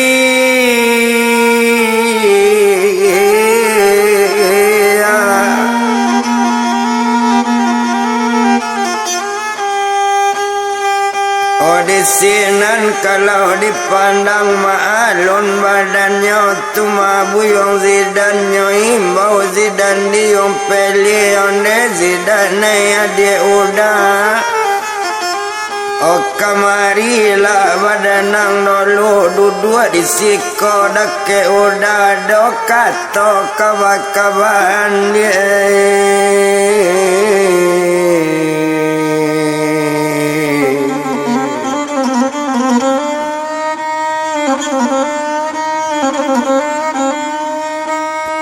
Oh, di sinan kalau dipandang, maalun badannyo tu, mabuyuang Zidannyo, imbau Zidan Buyuang Peli, onde Zidan ai adiak Uda. Oh, kamarilah badanang dulu, duduak di siko dakek Uda, ado kato kaba-kabaan, diak.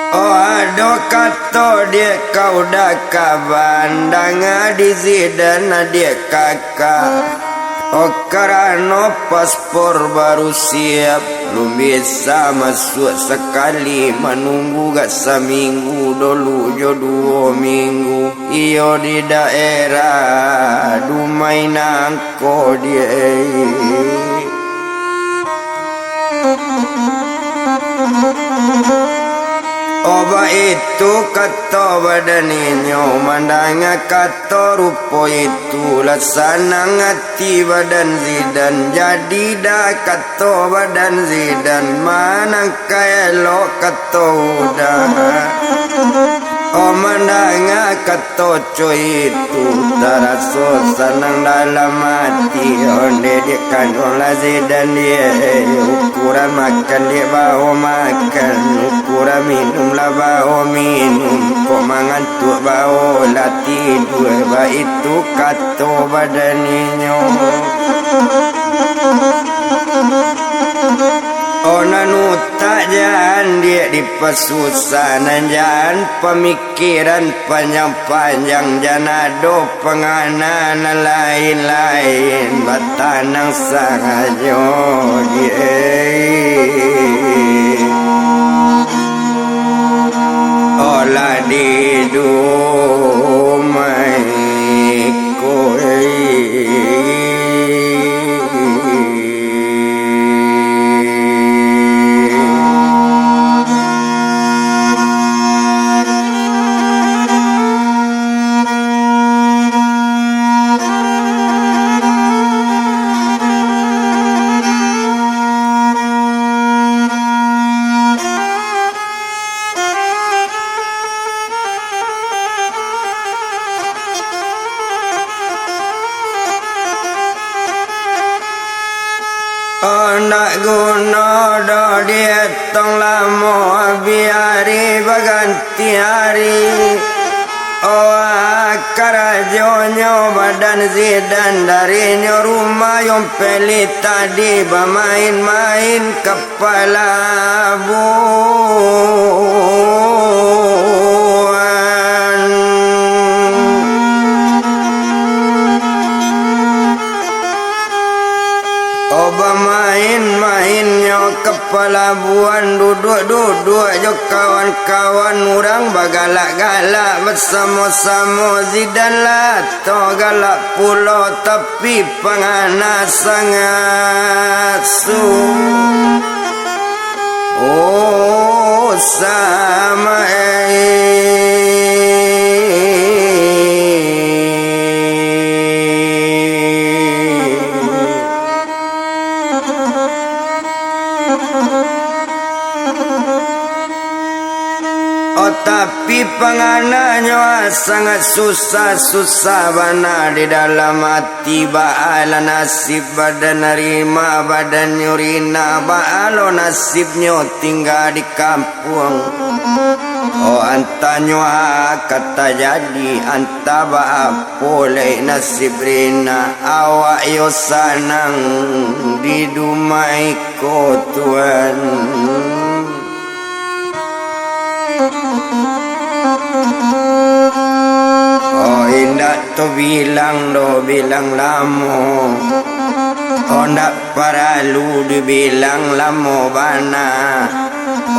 Oh, ado kato, diak, ka Uda, ka bandang di Zidan, diak, ka Ka, oh, karano paspor baru siap, lun bisa masuak sakali, manunggu gak saminggu dulu jo duo minggu, iyo di daerah Dumai nangko, diak. Oh, baitu kato badan inyo, mandanga kato rupo itu, lah sanang ati badan Zidan. Jadi dah kato badan Zidan, manangka elok kato Uda. Oh, mandanga kato Coco itu taraso sanang dalam ati, onde diak kanduang lah Zidan, diak. Ukuran makan diak bao makan, ukuran minum lah bao minum, kok mangantuak bao lah tidua, baitu kato badan inyo. Oh, nan utak jan diak dipasusah, nan jan pamik- kiran panjang-panjang, jan ado pangana nan lain-lain, batanang sajo, diak. Olah di Dumai ko, eh. Dietong lamo, biari baganti ari. Oh, karajonyo badan Zidan, darinyo rumah Yompeli tadi bamain-main ka palabuan. Oh, bamain-mainnyo ka palabuan, duduak-duduak jo kawan-kawan, urang bagalak-galak basamo-samo. Zidan lah to galak pulo, tapi pangana sangat su-, oh, sama, eh. Oh, tapi pangananyo, ah, sangat susah, susah bana di dalam ati. Baa lah nasib badan Rina, badannyo Rina, baa lo nasibnyo tingga di kampuang. Oh, antanyo a ka tajadi, anta baapo lai nasib Rina, awak yo sanang di dumai ko, Tuan. Oh, indak tabilang doh bilang lamo. Oh, ndak paralu dibilang lamo bana.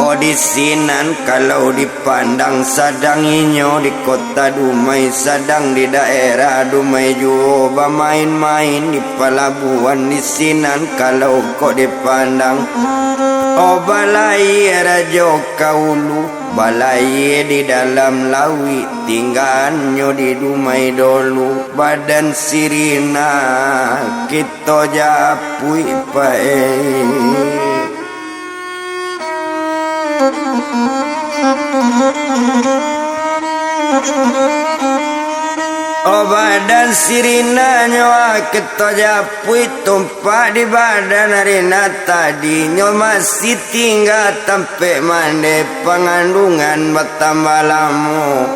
Oh, di sinan kalau dipandang, sadang inyo di kota Dumai, sadang di daerah Dumai juo, bamain-main di palabuan di sinan kalau kok dipandang. Oh, balayia Rajo ka ulu, balayia di dalam lauik, tinggaannyo di Dumai dolu, badan si Rina kito japuik pae. Oh, badan si Rina nyo a kito japuik, tumpak di badan Rina tadi, nyo masih tingga tampek mande, pangandungan batambah lamo.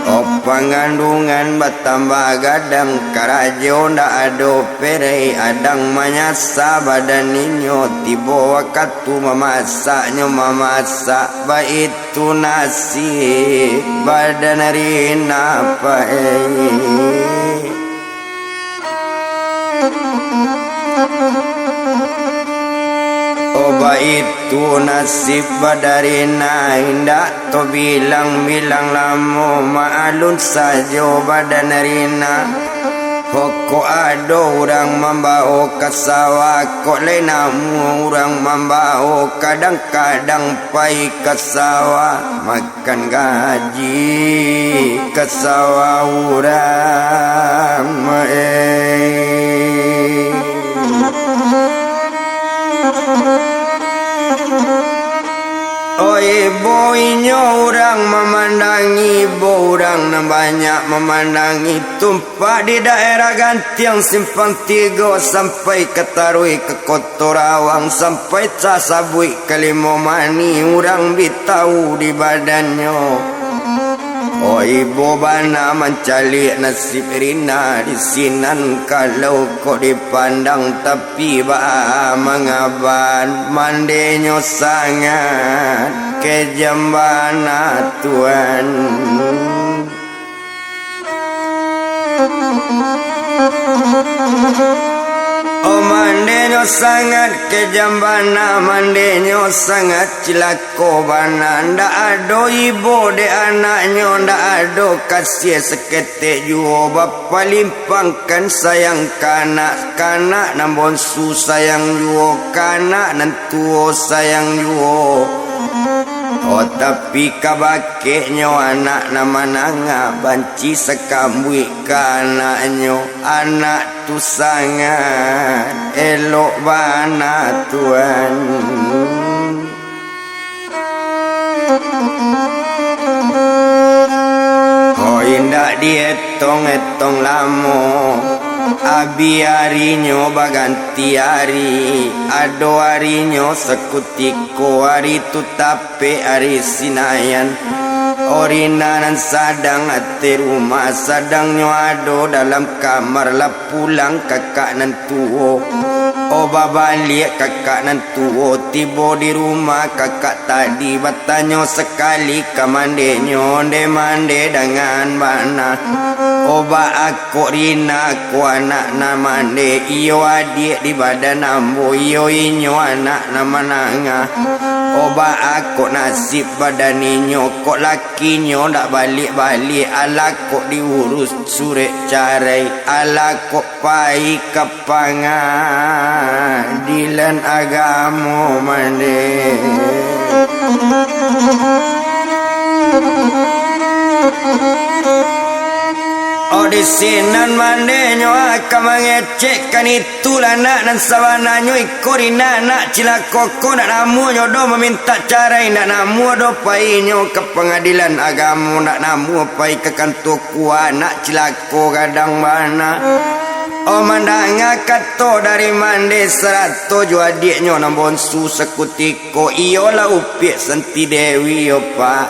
Oh, pangandungan batambah gadang, karajo ndak ado perei, adang manyasa badan inyo, tibo wakatu mamasaknyo mamasak, baitu nasib badan Rina pae. Oh, baitu nasib badan Rina, indak tabilang-bilang lamo, maalun sajo badan Rina. Pokok ado urang mambao ka sawah, kok lai namuah urang mambao, kadang-kadang pai ka sawah, ma- kan gaji ka sawah urang, eh. Oh, ibo inyo urang mamandangi, ibo urang nan banyak mamandangi, tumpak di daerah Gantiang Simpang Tigo sampai ka taruih ka Koto Rawang, sampai tasabuik ka Limo Manih, urang bi tau di badannyo. Oh, ibo bana mancaliak nasib Rina di sinan, kalau kok dipandang, tapi baa mangaban, mandenyo sangat kejam bana, Tuan. Oh, mandenyo sangat kejam bana, mandenyo sangat cilako bana. Ndak ado ibo dek anaknyo, ndak ado kasiah saketek juo, bapalimpangkan sayang ka anak, ka anak nan bonsu sayang juo, ka anak nan tuo sayang juo. Oh, tapi kabakeknyo anak nan manangah banci sakambuik ka anaknyo, anak tu sangat elok bana, Tuan. Oh, indak dietong-etong lamo. Abih arinyo baganti ari, ado arinyo sakutiko ari tu tapek ari Sinayan. O Rina nan sadang ateh rumah, sadangnyo ado dalam kamar, lah pulang kakak nan tuo. O babaliak kakak nan tuo, tibo di rumah kakak tadi, batanyo sakali ka mandenyo, onde mande dangan bana. O baa kok Rina ko anak nan mande, iyo adiak di badan ambo, iyo inyo anak nan manangah. O baa kok nasib badan inyo, kok lakinyo ndak baliak-baliak, alah kok diurus surek carai, alah kok pai ka pangadilan agamo mande. O di sinan mandenyo ka mangecekkan itulah anak nan sabananyo iko Rina, anak cilako ko, ndak namuah nyo doh mamintak carai, ndak namuah doh painyo ka pangadilan agamo, ndak namuah pai ka kantua kuwa, anak cilako gadang bana. O mandanga kato dari mande sarato jo adiaknyo nan bonsu sakutiko, iyolah Upiak Santi Dewi yo, Pak.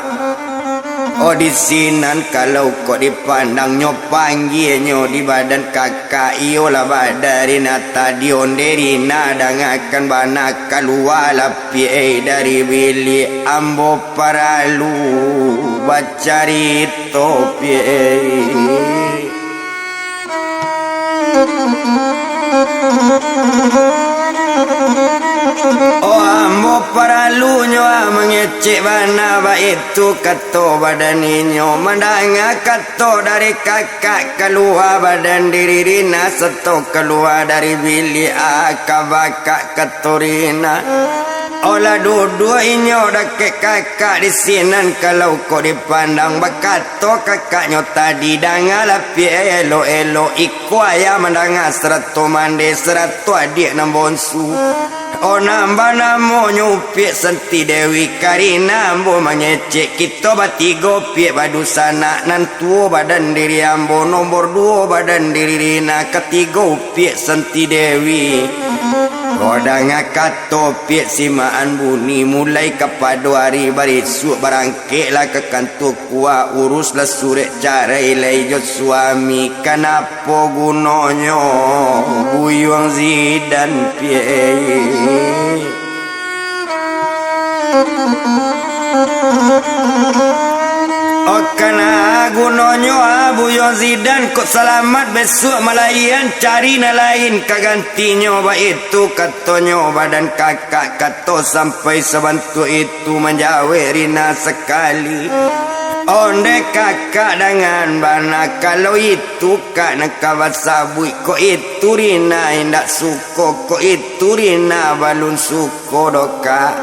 O di sinan kalau kok dipandang nyo panggianyo di badan kakak, iyolah badan Rina tadi, onde Rina dangakan bana, kaluwalah Piak ei dari biliak, ambo paralu bacarito Piak ei. O ambo paralunyo ah mangecek bana, baitu kato badan inyo. Mandanga kato dari kakak, kalua badan diri Rina, sato kalua dari biliak ah ka bakak kato Rina. Olah duduak inyo dakek kakak di sinan, kalau kok dipandang bakato kakaknyo tadi, dangalah Piak elok-elok, iko ayah mandanga sarato mande sarato adiak nan bonsu. O nan banamonyo Upiak Santi Dewi, ka Rina ambo mangecek, kito batigo Piak badunsanak, nan tuo badan diri ambo, nomor duo badan diri Rina, katigo Upiak Santi Dewi. Kok danga kato Piak simaan bunyi, mulai kapado ari barisuak barangkeklah ka kantua kuwa, uruslah surek carai lai jo suami, kanapo gunonyo Buyuang Zidan Piak ei? O kana gunonyo ah Buyuang Zidan kok salamat, besuak malahian cari nan lain ka gantinyo, baitu katonyo badan kakak, kato sampai sabantuak itu manjawek Rina sakali. Onde kakak dangan bana, kalau itu kak nan ka basabuik, kok itu Rina indak suko, kok itu Rina balun suko doh kak.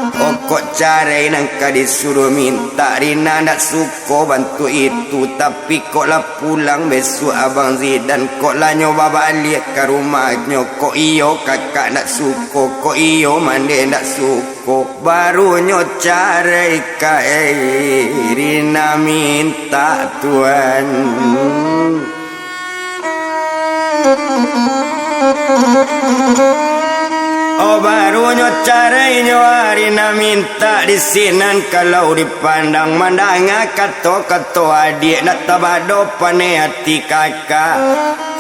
Pokok carai nan ka disuruah mintak, Rina ndak suko bantuak itu, tapi kok lah pulang besuak Abang Zidan, kok lah nyo babaliak ka rumahnyo, kok iyo kakak ndak suko, kok iyo mande ndak suko. Kok barunyo carai ka ei, Rina mintak tuan. O barunyo carainyo Rina mintak di sinan, kalau dipandang mandanga kato-kato adiak, ndak tabado paneh ati kakak.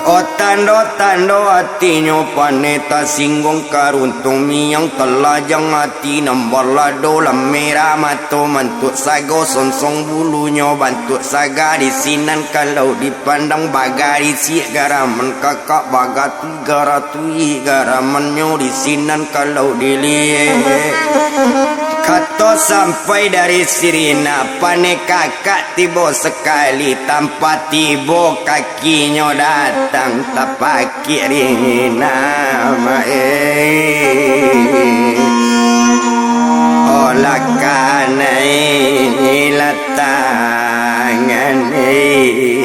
O tando-tando atinyo paneh, tasingguang karuntuang miang, talajang ati nan balado, lah merah mato mantuak sago, sonsong bulunyo bantuak saga. Di sinan kalau dipandang bagarisiak garaman kakak, bagatui-garatui garamannyo di sinan kalau diliek. Kato sampai dari si Rina, paneh kakak tibo sakali, tanpa tibo kakinyo datang tapakiak Rina, mak ei. Olah kanai lah tangan ei.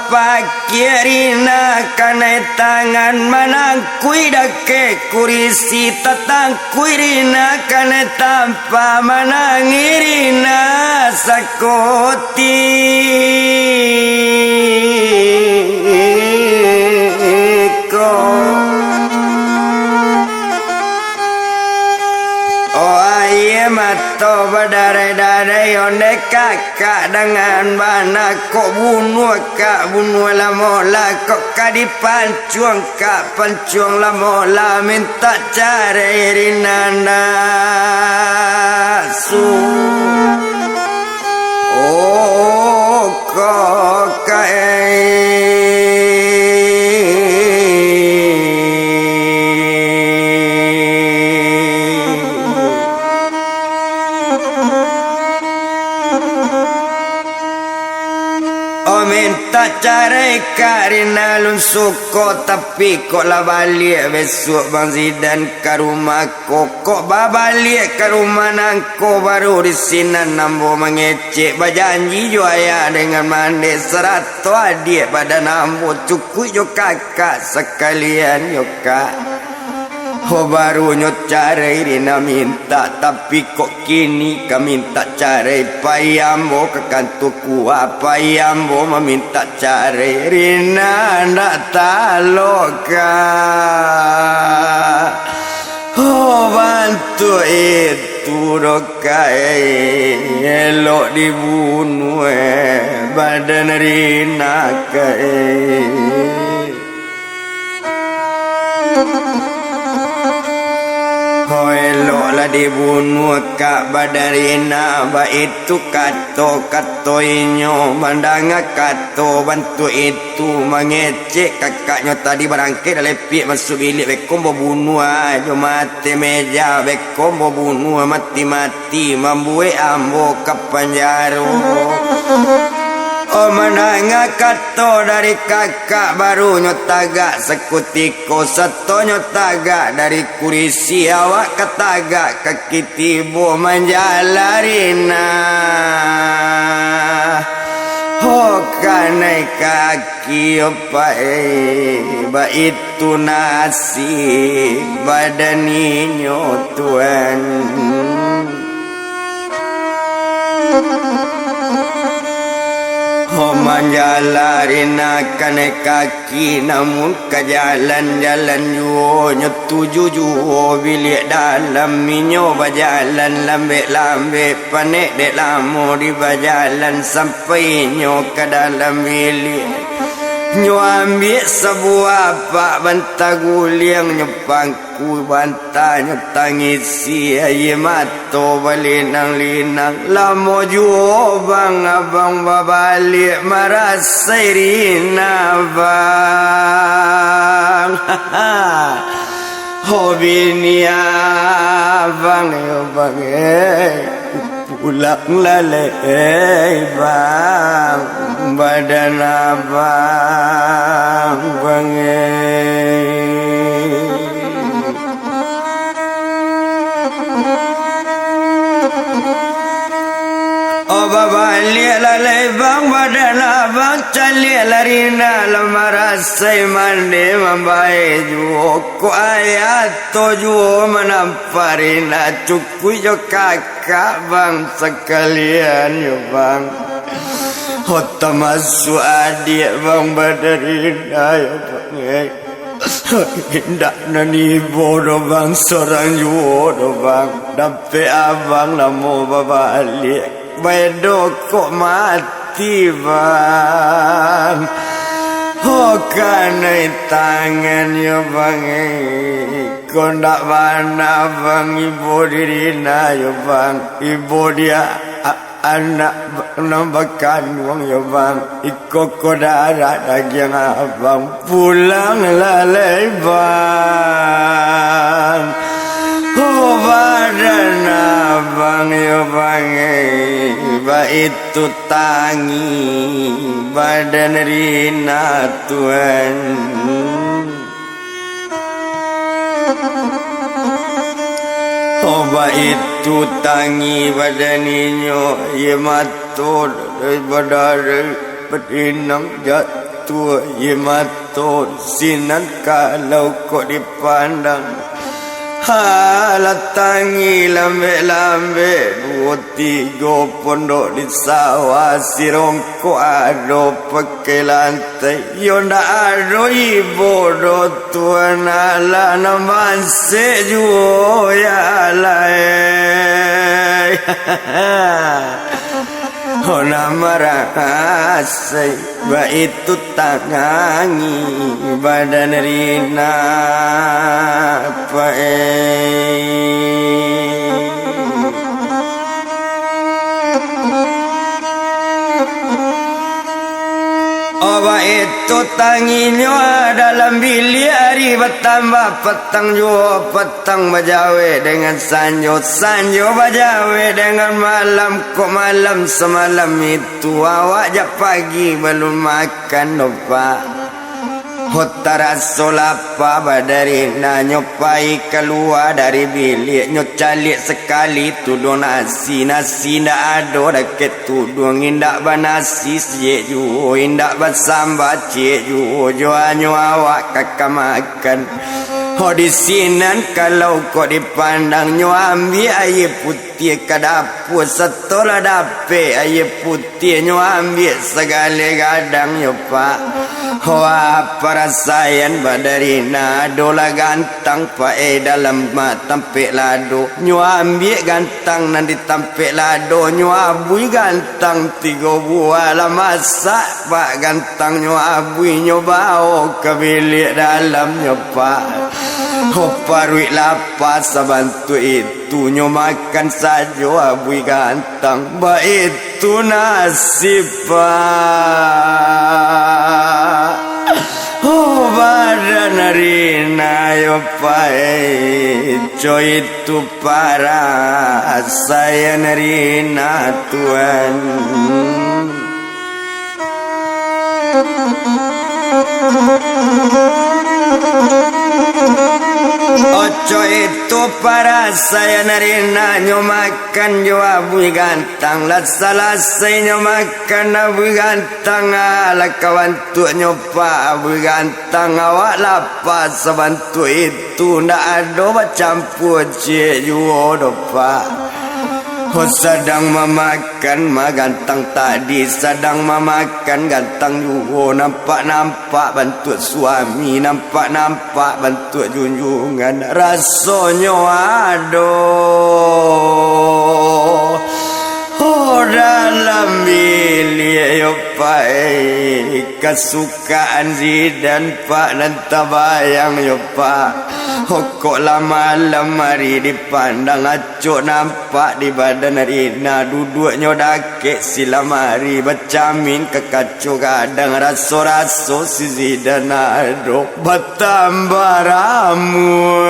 Pakiak Rina kanai tangan manangkui dakek kurisi, tatangkui Rina kanai tampa manangih Rina sakutiko. Oh, aia mato badarai-darai, ondeh kakak dangan bana, kok bunuah kak bunuah lamo lah, kok ka dipancuang kak pancuang lamo lah, mintak carai Rina ndak su. Oh, kok ka, eh. Oh, mintak carai kak Rina lun suko, tapi kok lah baliak besok Bang Zidan ka rumah ko. Kok babaliak ka rumah nangko baru di sinan ambo mangecek, bajanji jo ayah dengan mandeh, sarato adiak badan ambo, cukuik jo kakak sakalian yo kak. Ho, barunyo carai Rina mintak, tapi kok kini ka mintak carai, pai ambo ka kantua kua, pai ambo mamintak carai, Rina ndak talok kak. Ho, bantuak itu doh kak, eh, elok dibunuah, eh, badan Rina kak, eh. Ho, eloklah dibunuah kak badan Rina, baitu kato-kato inyo, mandanga kato bantuak itu, mangecek kakaknyo tadi barangkek dari piak masuak biliak, beko ambo bunuah jo mati meja, beko ambo bunuah mati-mati. Ti mambuek ambo ka panjaro. Oh, mandanga kato dari kakak, barunyo tagak sakutiko, satonyo tagak dari kurisi, awak ka tagak kaki tibo manjala Rina. Ho, kanai kaki, opai, baitu nasib badan inyo, Tuan. Ho, manjala Rina kanai kaki, namun ka jalan-jalan juo nyo tuju juo biliak dalam. Inyo bajalan lambek-lambek, panek dek lamo di bajalan, sampai inyo ka dalam biliak. Nyo ambiak sabuah apak banta guliang, nyo pang- Ku banta nyo tangisi, aia mato balinang-linang. Lamo juo bang abang babaliak marasai Rina bang. Ho bini abang yo bang, eh. Pulang lah lai bang, badan abang bang, eh. Oh, babaliak lah lai bang, badan abang, caliak lah Rina lah marasai mandeh mambae juo. Kok ayah to juo manampak Rina, cukuik jo kak- Kak bang sakalian yo bang, ho tamasuak adiak bang badarina yo bang, eh. Indak nan ibo doh bang, sorang juo doh bang, dapek abang lamo babaliak, baedo kok mati bang. Ho kanai tangan yo bang, eh. Ko ndak bana bang, ibo dirina yo bang, ibo dia a-, anak ba-, nan bakanduang yo bang, iko ko darah dagiang abang, pulang lah lai bang. Oh, badan abang yo bang, eh, baitu tangi badan Rina tuan. Oh, baitu tangi badan inyo, ye mato dari badarah, badinang jat-, Tuo, iyo mato sinan kalau kok dipandang. Halah tangi lambek-lambek, duo tigo pondok di sawah, sirongkok ado pakai lantai. Yo ndak ado ibo doh tuan, alah nan mansek juo, yo alah, eh. Ona marasai, baitu tangangi badan Rina, pae. Oh, baitu tanginyo dalam biliak, ari batambah patang juo, patang bajawek dengan sanjo, sanjo bajawek dengan malam, kok malam samalam itu, awak jak pagi balun makan doh, Pak. Ho, taraso lapa badan Rina, nyo pai kalua dari biliak, nyo caliak sakali tuduang nasi, nasi ndak ado dakek tuduang, indak banasi ciek juo, indak basamba ciek juo, jo anyo awak ka, ka makan. Ho, di sinan kalau kok dipandang, nyo ambiak aia putiah ka dapua, satolah dapek aia putiah, nyo ambiak sagaleh gadang nyo, Pak. Ho, parasaian badan Rina, adolah gantang, Pak, eh, dalam ma-, tampek lado. Nyo ambiak gantang nan di tampek lado, nyo abui gantang tigo buah, lah masak, Pak, gantang nyo abui, nyo bao ka biliak dalam nyo, Pak. Ho, paruik lapa sabantuak itu, nyo makan sajo abui gantang. Baitu nasib, Pak. Oh, badan Rina yo, Pak, eh, co itu parasaian Rina, tuan. Oco itu parasaian Rina, nyo makan jo abui gantang, lah salasai nyo makan abui gantang, alah ka bantuak nyo, Pak, abui gantang, awak lapa sabantuak itu, ndak ado bacampua ciek juo doh, Pak. Ho, sadang mamakan mah gantang tadi, sadang mamakan gantang juo, nampak-nampak bantuak suami, nampak-nampak bantuak junjungan. Rasonyo ado, ho, dalam biliak yo, Pak, eh, kasukaan Zidan, Pak, nan tabayang yo, Pak. Ho, kok lah malam ari dipandang, acok nampak di badan Rina, duduaknyo dakek silam ari, bacamin ka kaco gadang, raso-raso si Zidan ado batambah ramuah.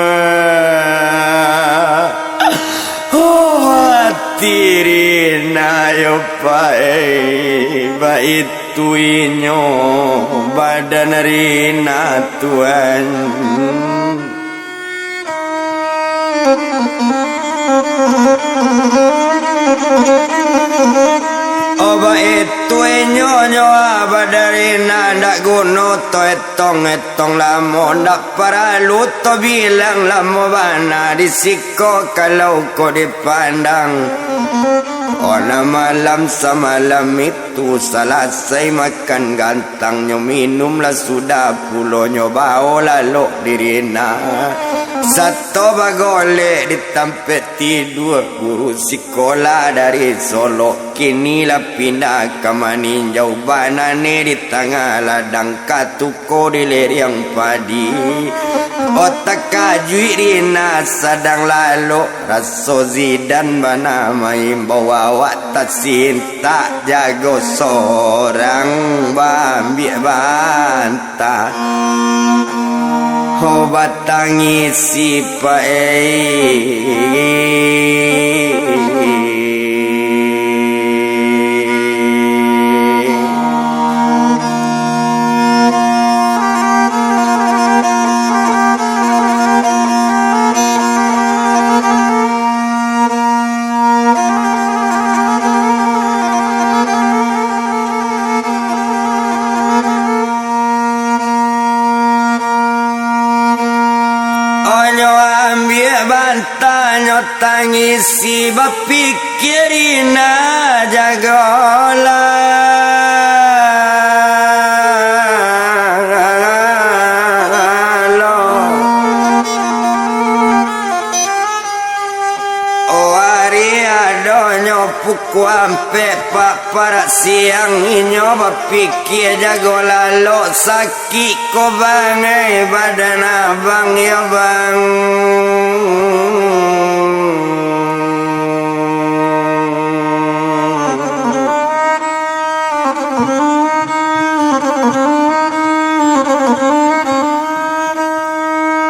Oh, ati Rina yo, Pak, eh, baitu inyo badan Rina, tuan. Oh, baitu inyo nyo, badan Rina, ndak guno to etong-etong lamo, ndak paralu to bilang lamo bana di siko kalau ko dipandang. Ona malam samalam itu, salasai makan gantang, nyo minum lah sudah pulo, nyo bao lalok di Rina. Sato bagolek di tampek tidua, guru sikolah dari Solok, kini lah pindah ka Maninjau, bananeh di tangah ladang, katuko di leriang padi. Oh, takajuik Rina sadang lalok, raso Zidan bana maimbau, awak tasintak jago sorang, baambiak bantah, ho, batangisi, Pak, eh. Tangisi bapikia Rina jagolah. Oh, ari adonyo pukua ampek, Pak, parak siang inyo bapikia jago lalok, sakik ko bangai badan abang yo, Bang.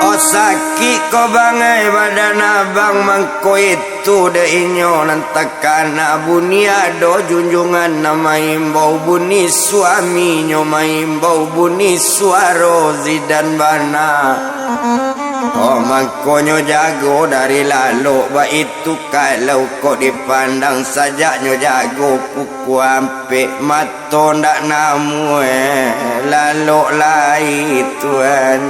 Oh, sakik ko bangai badan abang, mangko itu dek inyo nan takana, buni ado junjungan nan maimbau, buni suaminyo maimbau, buni suaro Zidan bana. Oh, mangkonyo jago dari lalok, baitu kalau kok dipandang, sajaknyo jago pukua ampek, mato ndak namuah lalok lai, Tuan.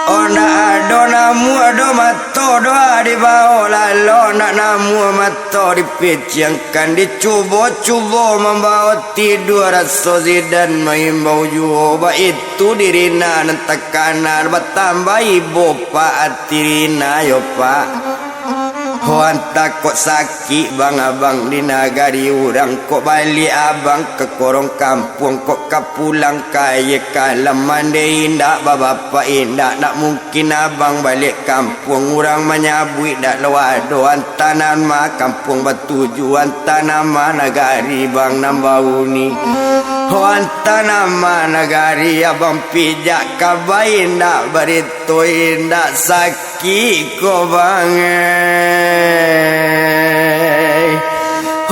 Oh, ndak ado namuah doh mato doh dibao lalok, ndak namuah mato dipiciangkan, dicubo-cubo mambao tidua, raso Zidan maimbau juo, baitu di Rina nan takana, batambah ibo, Pak, ati Rina yo, Pak. Ho, antah kok sakik, Bang, abang di nagari urang, kok baliak abang ka korong kampuang, kok ka pulang ka aia kalam, mande indak, babapak indak, ndak mungkin abang baliak kampuang, urang manyabuik dak lo ado, antah nan ma kampuang batuju, antah nan ma nagari bang nan bauni. Ho, antah nan ma nagari abang pijak, kaba indak, barito indak, sakik ko bang, eh.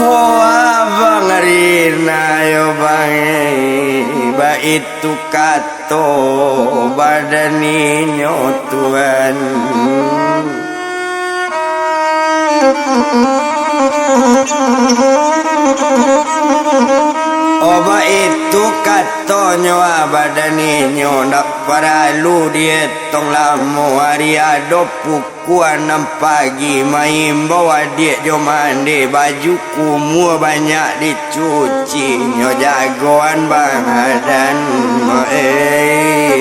Ho, abang Rina yo bang, eh. Baitu kato badan inyo, Tuan. Oh, baitu katonyo, ah, badan inyo ndak paralu dietong lamo, ari ado pukua anam pagi, maimbau adiak jo mande, baju kumua banyak dicuci, nyo jagoan badan, eh.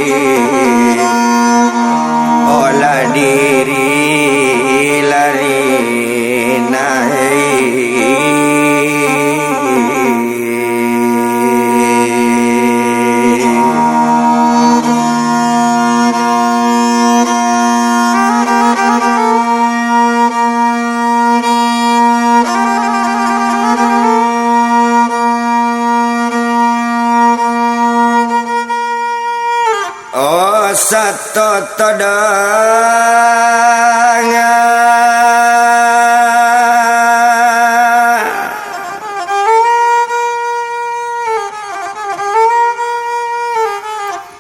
Olah diri lari nai. Oh, sato todang.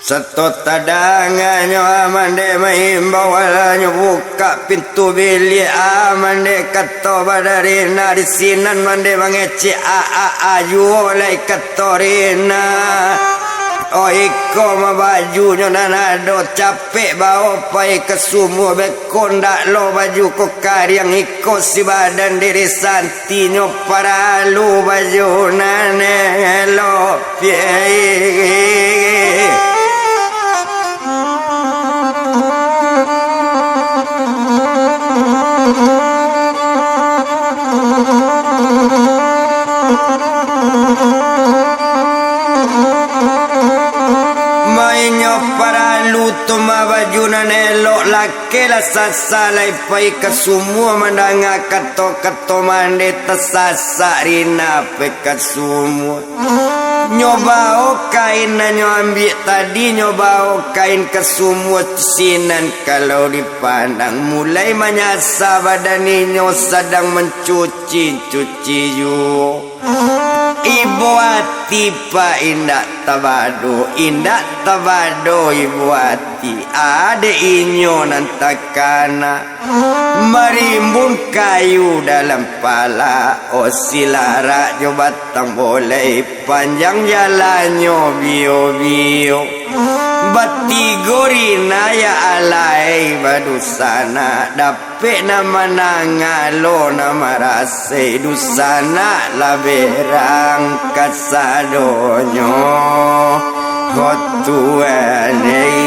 Sato tadanganyo, ah, mande maimbau, alanyo bukak pintu biliak, ah, mande kato badarina di sinan, mande mangecek, ah, ah, ah, juo lai kato rina. Oh, iko mah bajunyo nan ado, capek bao pai ka sumua, beko ndak lo baju ko kariang, iko si badan diri san- tinyo paralu baju nan elok pian. Mainyo paralu tu mah baju nan elok laki. Kela sasa lai pai ka sumua, mandanga kato-kato mande tasasak, rina pai ka sumua. Nyo bao kain nan nyo ambiak tadi, nyo bao kain ka sumua, sinan kalau dipandang, mulai manyasa badan inyo sadang mancuci-cuci juo. Ibo ati Tipak indak tabado, indak tabado ibu ati, adek inyo nan takana. Marimbun kayu dalam pala, osi larak jo batang bolai, panjang jalannyo bio-bio. Batigo rina ya alai badusanak, dapek nan manangalo nan marasai, dusanak lah berang kasadonyo, ho Tuhan ei.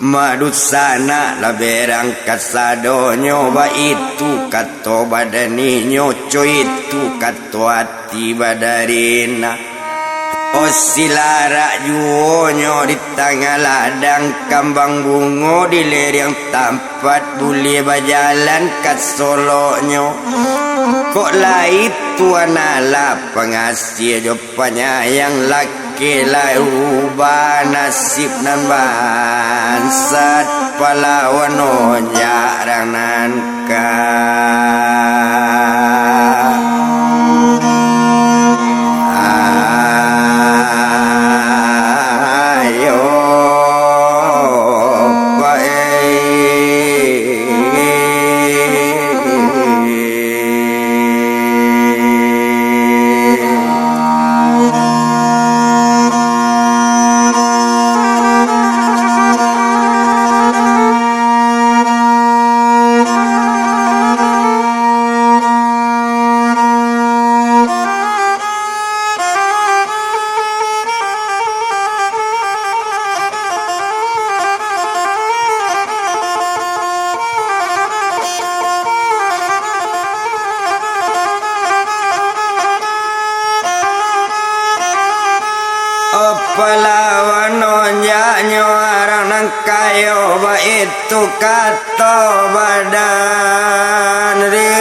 Madusanak lah berang kasadonyo, baitu kato badan inyo, co itu kato ati badarina. Osi larak juonyo di tangah ladang, kambang bungo di leriang tampat, buliah bajalan ka soloknyo. Kok lai Tuhan Allah pangasiah jo panyayang, lakeh lah ubah nasib nan bansat, palawan onjak rang nan ka. Ayo, Pak, eh. Palawan onjaknyo urang nan kayo, baitu kato badan rina.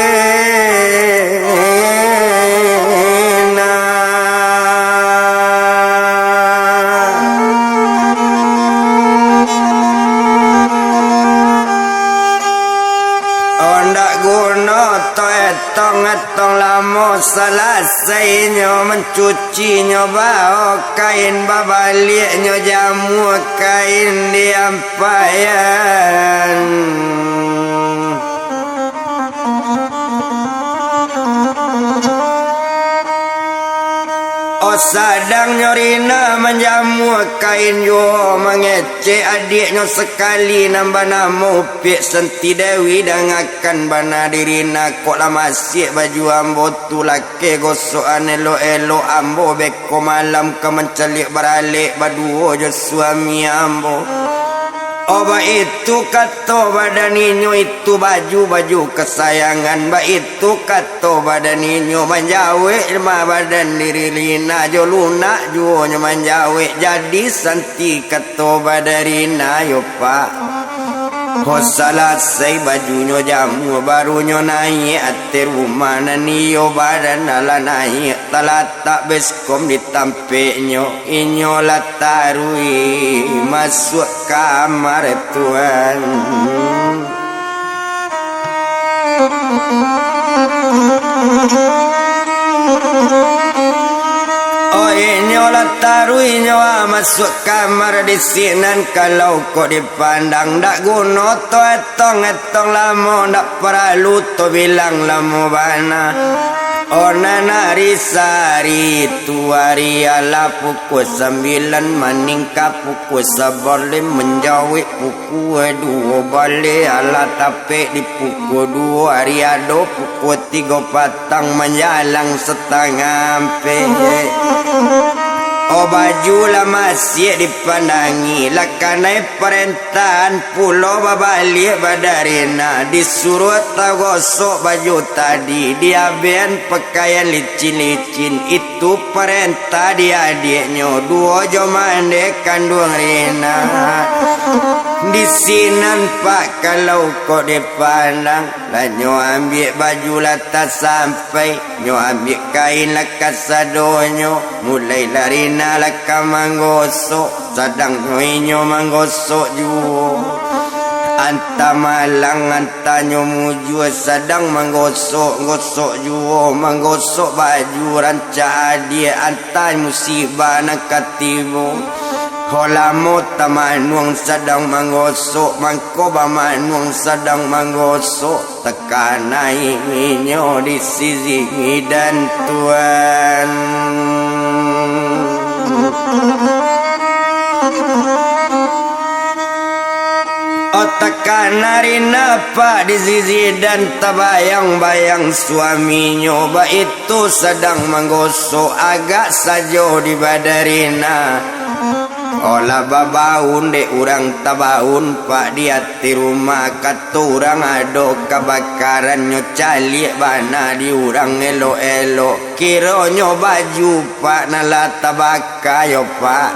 Ondak guno to etong-etong lamo, salasainyo mancuci Cinyo bao kain, babaliaknyo jamua kain di ampaian. O sadangnyo rina manjamua kain juo, mangecek adiaknyo sakali nan banamo Upiak Santi Dewi, dangakan bana diri na, kok lah masiak baju ambo tu, lakeh gosokan elok-elok ambo, beko malam ka mancaliak baralek baduo jo suami ambo. O baitu kato badan inyo, itu baju-baju kasayangan, baitu kato badan inyo, manjawek mah badan diri rina, jo lunak juo nyo manjawek, jadi santi kato badan rina yo, Pak. Ho salasai bajunyo jamua, barunyo naiak ateh rumah nan iyo, badan alah naiak, talatak beskom di tampeknyo, inyo lah taruih masuak kamar, Tuan. O inyo lah taruih nyo masuak kamar, di sinan kalau kok dipandang, dak guno to etong-etong lamo, dak paralu to bilang lamo bana. O nan ari sari tu, ari alah pukua sambilan, maningka pukua sabaleh, manjawek pukua duo baleh, alah tapek di pukua duo, ari ado pukua tigo patang, manjalang satangah ampek. O baju lah masiak dipandangi, lah kanai parentahan pulo babaliak badan rina, disuruah tagosok baju tadi, diabehan pakaian licin-licin, itu parentah di adiaknyo, duo jo mandeh kanduang rina. Di sinan, Pak, kalau kok dipandang, lah nyo ambiak baju lah tasampai, nyo ambiak kain lah kasadonyo, mulailah rina Lah ka manggosok, sadang inyo manggosok juo. Antah malang, antah nyo mujua, sadang manggosok, gosok juo, manggosok baju rancak adiak, antah musibah nan ka tibo. Ho lamo tamanuang sadang manggosok, mangko bamanuang sadang manggosok. Takanai inyo di sisi dan Tuan. Oh, takanai Rina, Pak, di sisi dan tabayang-bayang suaminyo, baitu sadang manggosok agak sajo di badan Rina. Olah babaun dek urang tabaun, Pak, di ateh rumah, kato urang ado kabakaran, nyo caliak bana di urang elok-elok. Kironyo baju, Pak, nan lah tabaka yo, Pak.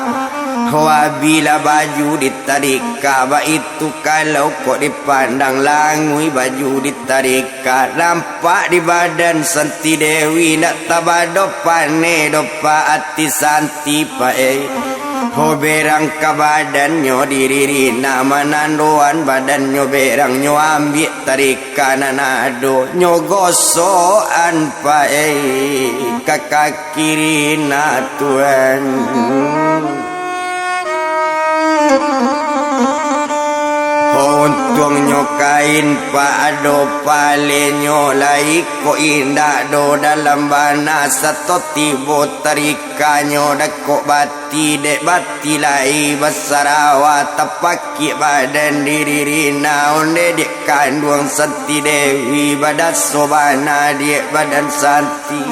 Ho, abilah baju ditarika, baitu kalau kok dipandang languih baju ditarika. Ka nampak di badan Santi Dewi, ndak tabado paneh doh, Pak, ati Santi, Pak, eh. Ho, berang ka badannyo diri Rina, manandoan badannyo berang, nyo ambiak tarika nan ado, nyo gosokan, Pak, eh, ka kaki Rina, Tuan. Ho, untuangnyo kain, Pak, ado palenyo, lai kok indak do dalam bana, sato tibo tarikanyo dakok bati, dek bati lai basarawa, tapakiak badan diri Rina, onde dek kanduang Santi Dewi, badaso bana diak badan Santi.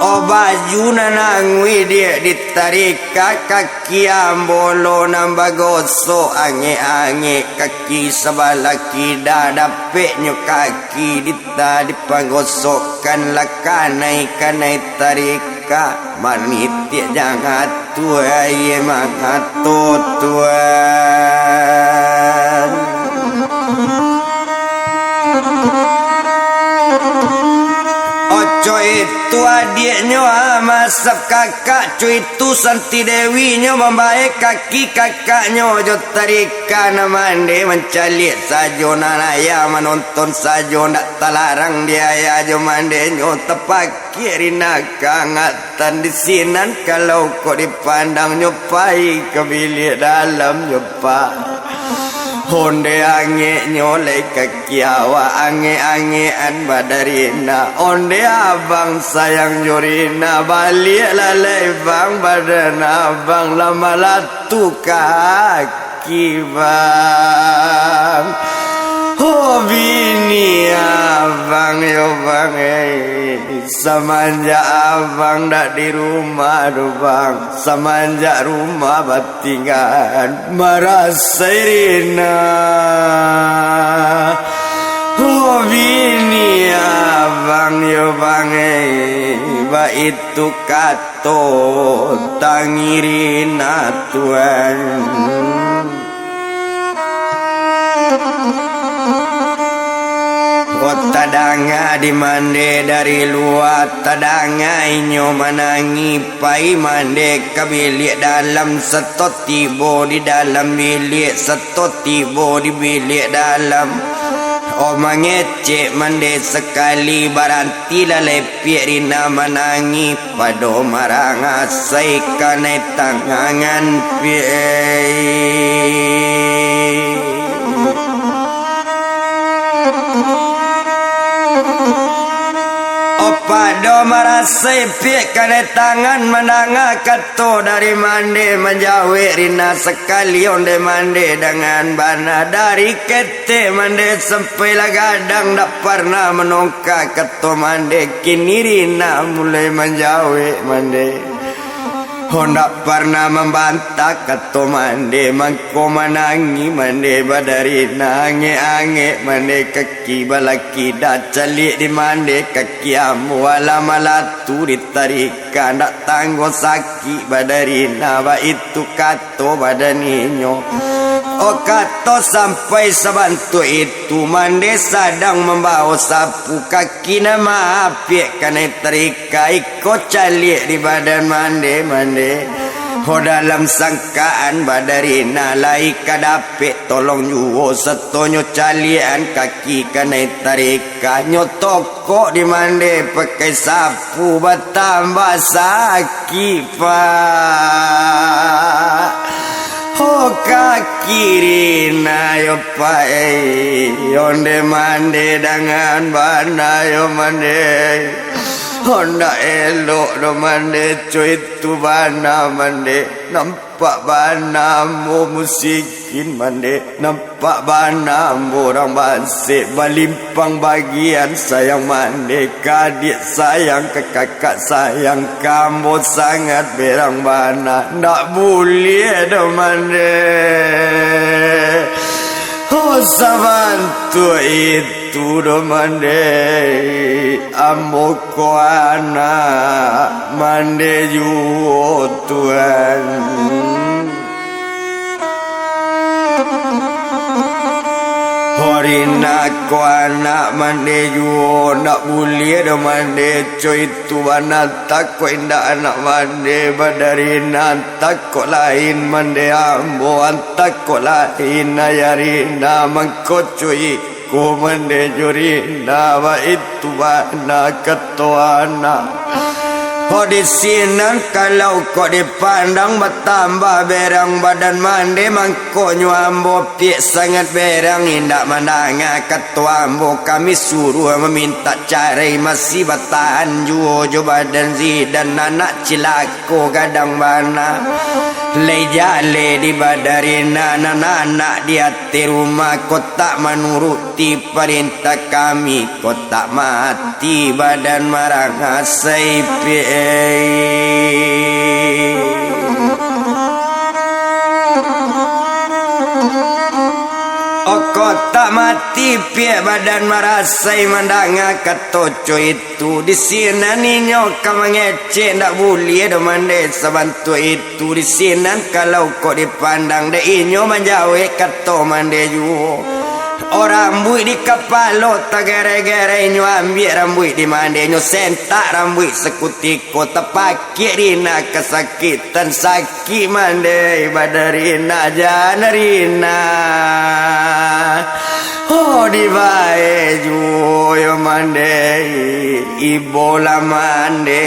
Oh, baju nan anguih diak ditarika, kaki ambo lo nan bagosok angek-angek, kaki sabalah kida dapeknyo kaki dita dipanggosokkan, lah kanai-kanai tarika, manitiak jangat. Tuai mangato, Tuan. Oco itu adiaknyo, ah, masak kakak, co itu Santi Dewi nyo mambae kaki kakaknyo jo tarika nan mande mancaliak sajo, nan ayah manonton sajo, ndak talarang di ayah jo mande nyo tapak Kiri nak kangatan di sinan, kalau kok dipandang nyo pai ka biliak dalam nyo, Pak. Onde angeknyo lai kaki awak, angek-angekan badarina. Onde abang sayang jo Rina, baliaklah lai bang, badan abang lah malatu kaki, bang. Ho bini abang yo, bang, eh. Samanjak abang dak di rumah tu, bang, samanjak rumah batinggaan, marasai Rina. Oh, bini abang yo, bang, eh, baitu kato tangi Rina, Tuan. Oh, tadanga di mande dari lua, tadanga inyo manangih, pai mande ka biliak dalam, sato tibo di dalam biliak, sato tibo di biliak dalam. Oh, mangecek mande sakali, baranti lah lepiak Rina manangih. Pado marangasai kanai tangangan piak. Oh, pado marasai piak kanai tangan mandanga kato dari mande manjawek Rina sakali onde mande dangan bana dari ket Teh mande sampai lah gadang dak parnah manongka kato mande, kini Rina mulai manjawek mande. Ho ndak parnah mambantah kato mande, mangko manangih mande badarina, angek-angek mande kaki balaki dak caliak di mande kaki ambo, alah malatu ditarika, ndak tanggo sakik badarina, baitu kato badan inyo. Oh, kato sampai sabantuak itu, mande sadang mambawo sapu, kaki nan maapiak kanai tarika, iko caliak di badan mande, mande. Ho, dalam sangkaan badarina lai ka dapek tolong juo, satonyo caliakan kaki kanai tarika, nyo tokok di mande pakai sapu, batambah sakik, Pak. Ho, kaki rina yo, Pak, eh. Onde mande dangan bana yo, mande. Ho, ndak elok doh mande, co itu bana mande. Nampak bana ambo musikin mande. Nampak bana ambo urang basek, balimpang bagian sayang mande, ka adiak sayang, ka kakak sayang, ka ambo sangat berang bana, ndak buliah doh mande. Oh, sabantuak itu doh mande, ambo ko anak mande juo, Tuan. Ho, rina ko anak mande juo, ndak buliah doh mande, co itu bana, antah kok indak anak mande, badarina, antah kok lain mande ambo, antah kok lain ayah rina, mangko co i- ko mande jo rina, baitu bana kato anak. Ho, di sinan kalau kok dipandang, batambah berang badan mande, mangkonyo ambo piak sangat berang, indak mandanga kato ambo, kami suruah mamintak carai, masih batahan juo jo badan Zidan, anak cilako gadang bana. Lai jaleh di badan rina, nan anak di ateh rumah, kok tak manuruti parentah kami, kok tak mati badan marasai, Piak. Oh, kok tak mati, Piak, badan marasai mandanga kato co itu. Di sinan inyo ka mangecek, ndak buliah doh mande sabantuak itu. Di sinan kalau kok dipandang, dek inyo manjawek kato mande juo. Oh, rambuik di kapalo tagereh-gereh, inyo ambiak rambuik di mande, inyo sentak rambuik sakutiko, tapakiak rina kasakitan, sakik mande badan rina, jan rina. Oh, dibae juo yo mande, ibo lah mande,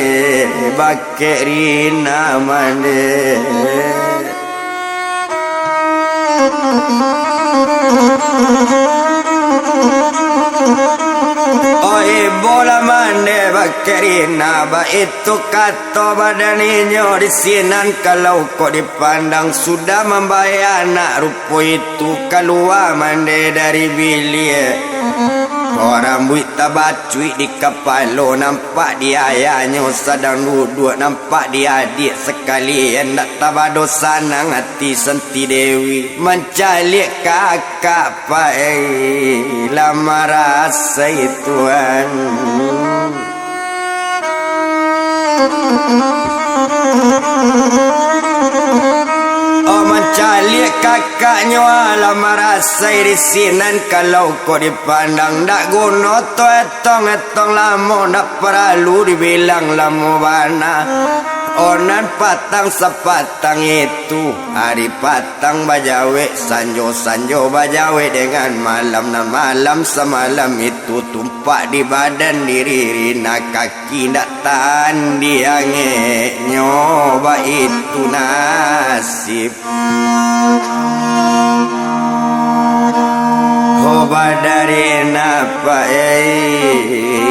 bakeh rina mande. Oh, ibo lah mande, bakeh rina, baitu kato badan inyo. Di sinan kalau kok dipandang, sudah mambae anak rupo itu, kalua mande dari biliak. Oh, rambuik tabacuik di kapalo, nampak di ayahnyo sadang duduak, nampak di adiak sakalian, ndak tabado sanang ati Santi Dewi, mancaliak kakak, Pak, eh, lah marasai, Tuan. Oh, mancaliak kakaknyo, alah marasai. Di sinan kalau kok dipandang, ndak guno tu etong-etong lamo, ndak paralu dibilang lamo bana. Oh, nan patang sapatang itu, ari patang bajawek, sanjo-sanjo bajawek, dengan malam nan malam samalam itu, tumpak di badan diri rina, kaki ndak tahan di angeknyo, baitu nasib. Ho, badan rina, Pak, eh.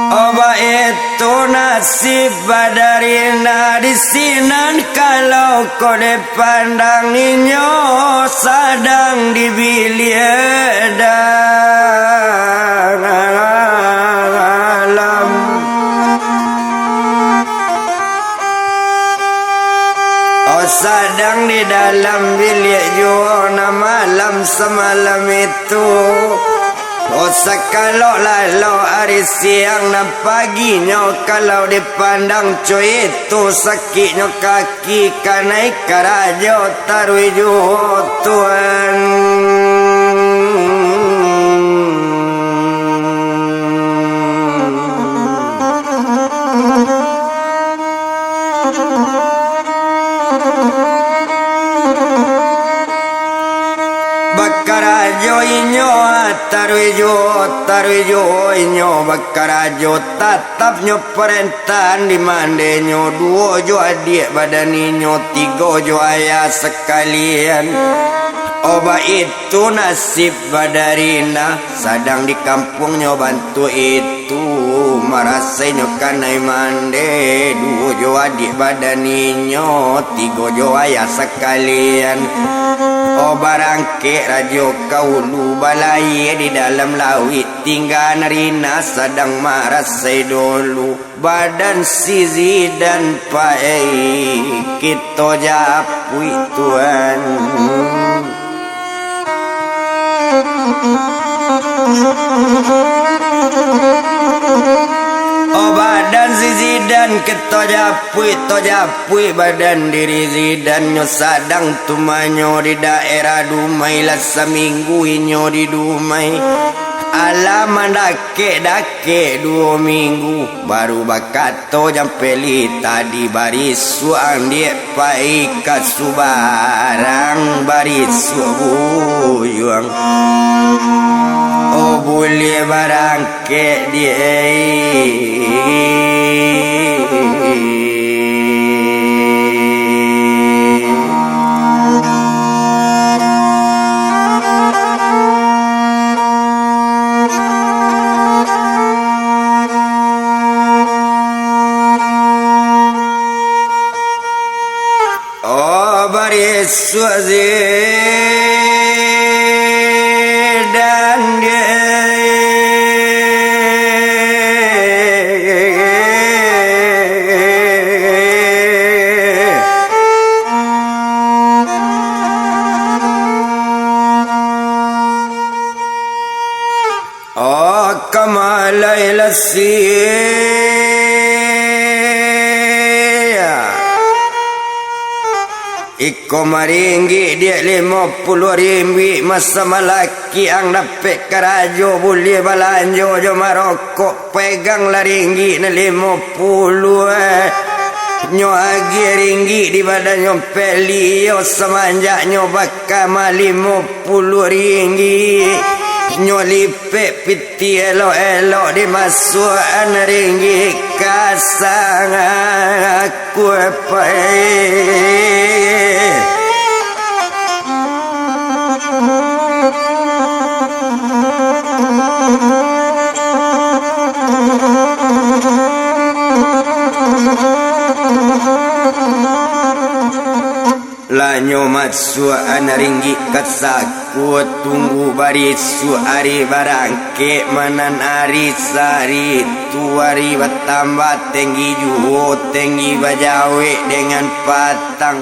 Oh, baitu nasib badan rina. Di sinan kalau kok dipandang, inyo sadang di biliak Samalam itu, oh, sakalok lalok ari siang nan paginyo, kalau dipandang co itu, sakiknyo kaki kanai karajo taruih juo, Tuan. Bakarajo inyo, taruih juo, taruih juo inyo bakarajo, tatap nyo parentahan di mandenyo, duo jo adiak badan inyo, tigo jo ayah sakalian. Oba itu nasib badan Rina, sadang di kampuangnyo bantuak itu. Tu, marasainyo kanai mande, duo jo adiak badan inyo, tigo jo ayah sakalian. Oh, barangkek rajo ka ulu, balayia di dalam lauik, tingga Rina sadang marasai dulu. Badan si Zidan paik, kito japuik, Tuan. Oh, badan si Zidan, kito japuik, to japuik badan diri Zidan. Nyo sadang tumanyo di daerah Dumai, lah saminggu inyo di Dumai. Alah mandakek-dakek duo minggu, baru bakato Jampeli tadi, barisuak diak pai ka subarang, barisuak buyuang. Oh, buliah barangkek diak. Oh, barisuak Zidan, oh, ka malai lah sia. Iko maringgik diak limo puluah ringgik, masa malaki ang dapek karajo, buliah balanjo jo marokok, pegang lah ringgik nan limo puluah. Nyo agiah ringgik di badan nyo pelio, samanjak nyo bakama limo puluah ringgik. Nyo lipek piti elok-elok, dimasuakan ringgik ka sangku pai. Lah nyo masuakan ringgik ka saku, tunggu barisuak ari barangkek, manan ari sari tu ari batambah tenggi juo, tenggi bajawek dengan patang,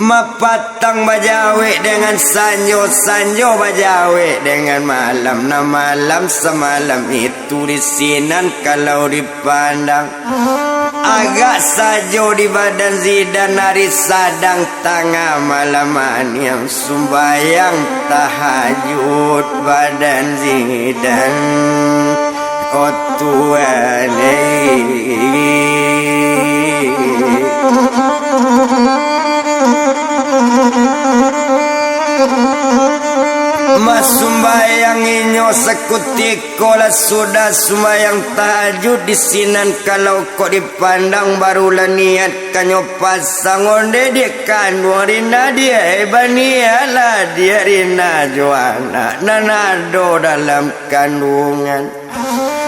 mapatang bajawek dengan sanjo, sanjo bajawek dengan malam, nah malam samalam itu di sinan kalau di pandang. Agak sajo di badan Zidan, ari sadang tangah malam, aniang sumbayang tahajud badan Zidan. Oh Tuhan, eh. Masumbayang inyo sakutik Ko lah sudah sumbayang tahajud di sinan, kalau kok dipandang barulah niat kanyo pasang onde diak kanduang Rina diak, eh, baniatlah diak Rina jo anak nan ado dalam kandungan.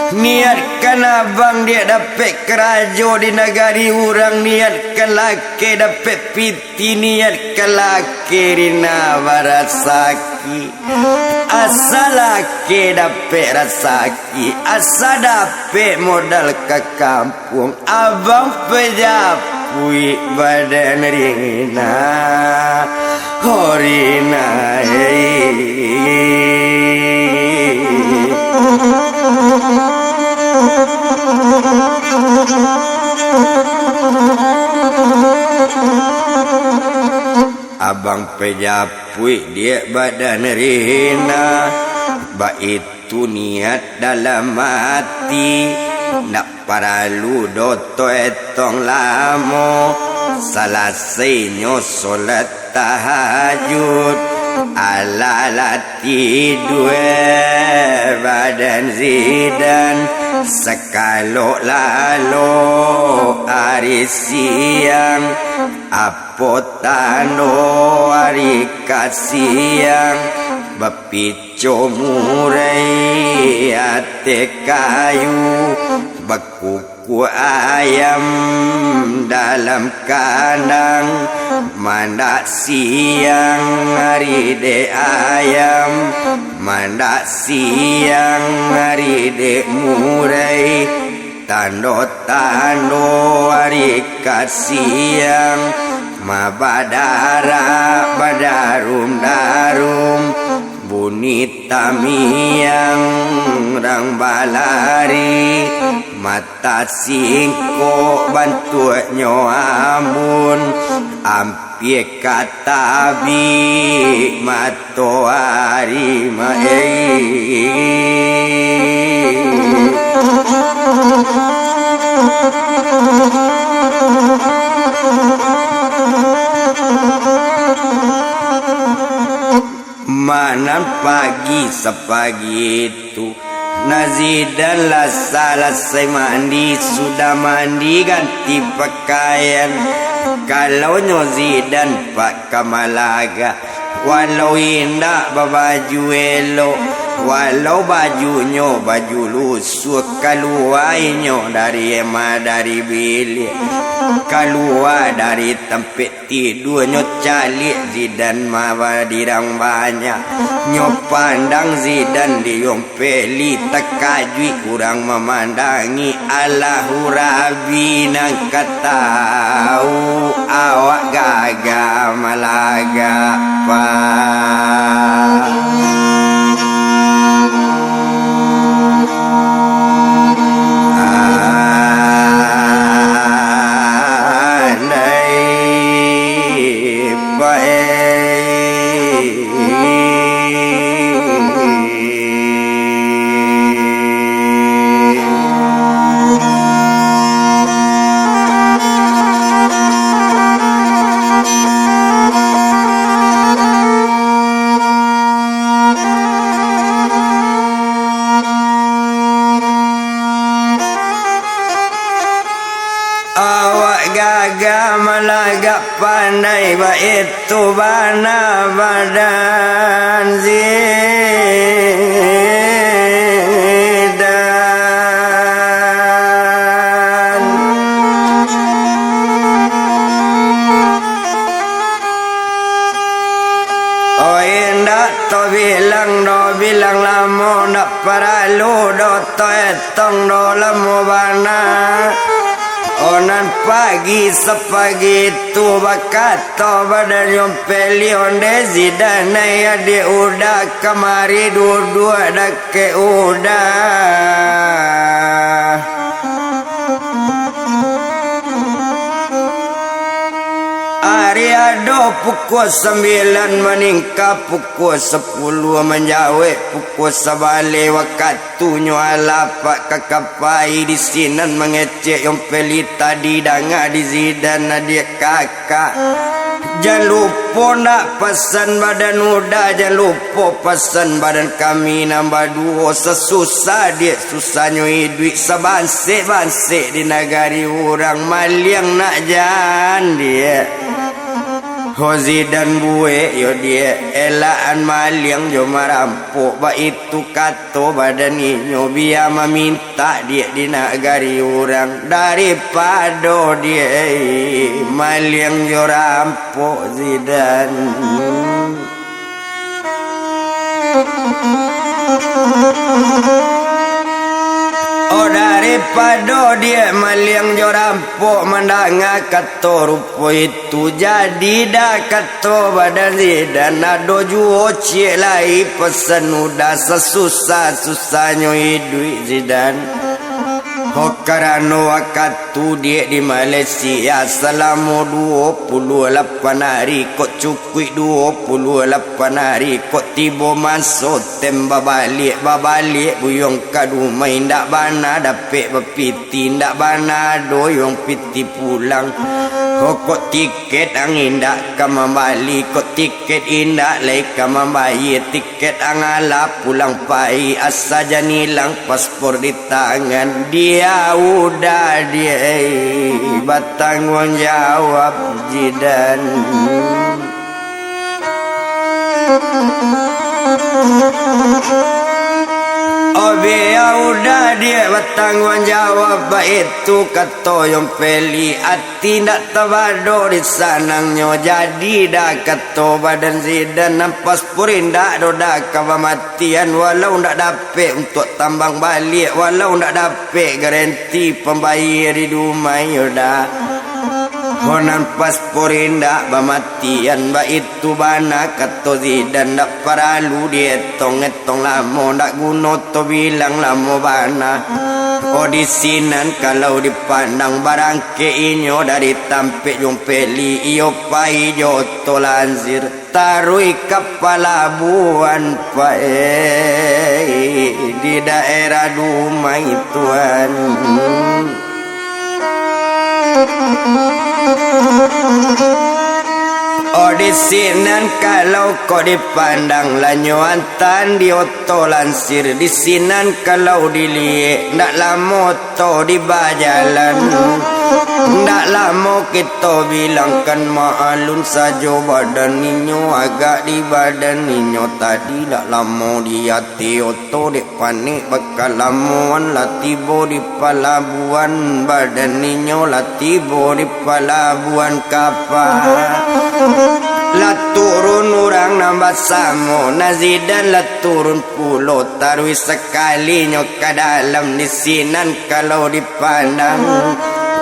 Niatkan abang diak dapek karajo di nagari urang, niatkan laki dapek piti, niatkan laki Rina barasaki. Asa laki dapek rasaki, asa dapek modal ka kampuang, abang pajapuik badan Rina. Horina, hei. Abang pajapuik diak badan Rina, baitu niat dalam ati, ndak paralu doh etong lamo, salasainyo solat tahajud, alah lah tidua badan Zidan, sakalok lalok ari siang, apo tando ari ka siang, bapico murai ateh kayu, baku- Kok ayam dalam kandang, mandak siang ari dek ayam, mandak siang ari dek murai, tando-tando ari ka siang, ma badarak badarum-darum, bunyi tamiang urang balari, ma- Tasingkok bantuaknyo ambun, ampia ka tabik matoari ma-, eh. Manan pagi sapagi tu, nah Zidan lah salasai mandi, sudah mandi ganti pakaian. Kalau nyo Zidan pak ka malaga, walau indak babaju elok, walau bajunyo baju lusuah, kalua inyo dari ema dari biliak, kalua dari tampek Tiduanyo caliak Zidan mabadirang banyak. Nyo pandang Zidan di Ompeli, takajuik urang mamandangi. Alah Rabi nan ka tahu, awak gagah malagak, Pak. Awak gagah malagak pandai, baitu bana badan Zidan. Oh, indak tabilang doh, bilang lamo, ndak paralu doh taetong doh, lamo bana. Oh, nan pagi sapagi tu bakato badan Ompeli, ondeh Zidan, nai adiak Uda, kamari duduak dakek Uda. Ari ado pukua sambilan maningka pukua sapuluah manjawek pukua sabaleh, wakatunyo alah pak ka kapai di sinan mangecek Ompeli tadi danga di Zidan adiak kak- Kak, jan lupo ndak pasan badan Uda, jan lupo pasan badan kami nan baduo, sasusah diak susahnyo iduik, sabansek-bansek di nagari urang, maliang nak jan diak. Ho Zidan buek yo diak, elakan maliang jo marampok, baitu kato badan inyo, bia mamin- Tak diak di nagari urang, daripado diak maliang jo rampok Zidan. Daripado diak maliang jo rampok, mandanga kato rupo itu, jadi dak kato badan Zidan, ado juo ciek lai pasan udah, sasusah-susahnyo iduik Zidan. Ho karano wakatu diak di Malaysia, salamo duo puluah lapan ari, kok cukuik duo puluah lapan ari, kok tibo maso tem babaliak, babaliak buyuang ka dumah, indak bana dapek bapiti, indak bana ado yuang piti pulang. Ho kok tiket ang indak ka mambali, kok tiket indak lai ka mambayia, tiket ang alah pulang pai, asa jan ilang paspor di tangan. Diak udah diak, batangguang jawab Zidan. Oh, biak udah diak batangguang jawab, baitu kato Yong Peli, ati ndak tabado di sanangnyo, jadi dah kato badan Zidan, nan paspor indak doh dah ka bamatian, walau ndak dapek untuak tambang baliak, walau ndak dapek garanti pambayia di dumah iyo dah. Ho nan paspor indak bamatian, baitu bana kato Zidan, ndak paralu dietong-etong lamo, ndak guno to bilang lamo bana. Oh, di sinan kalau dipandang, barangkek inyo dari tampek Yong Peli, iyo pai jo oto lansir. Taruih ka palabuhan, pai di daerah Dumai, Tuan. Oh, di sinan kalau kok dipandang, lah nyo antaan di oto lansir. Di sinan kalau diliek, ndak lamo to di bajalan. Ndak lamo kito bilangkan, maalun sajo badan inyo, agak di badan inyo tadi, ndak lamo di ati oto dek panek bakalamoan, lah tibo di palabuhan, badan inyo lah tibo di palabuhan kapa. Lah turun urang nan basamo, Nazidan lah turun pulo, taruih sakalinyo ka dalam. Di sinan kalau dipandang,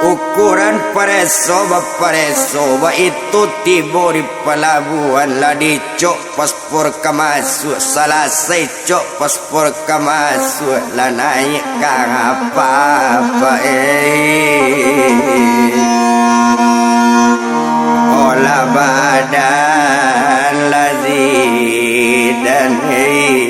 ukuran pareso bapareso, baitu tibo di palabuhan, lah dicok paspor ka masuak, salasai cok paspor ka masuak, lah naiak ka apa, apa, eh. Olah badan lah Zidan, eh.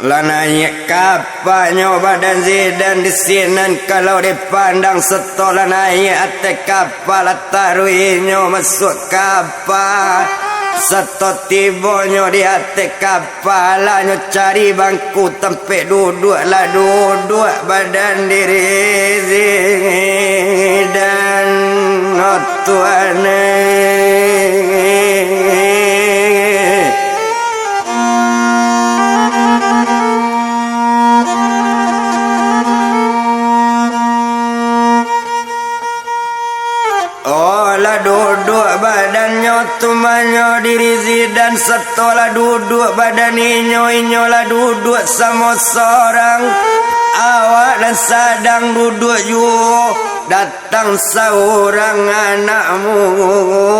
Lah naiak kapanyo badan Zidan, di sinan kalau dipandang, sato lah naiak ateh kapa, lah taruihnyo masuak kapa. Sato tibonyo di ateh kapa, lah nyo cari bangku tampek duduak, lah duduak badan diri Zidan, oh Tuhan, eh. Oh, lah duduak badannyo, tumanyo diri Zidan, sato lah duduak badan inyo, inyo lah duduak samo sorang. Awak nan sadang duduak juo, datang saurang anak mudo.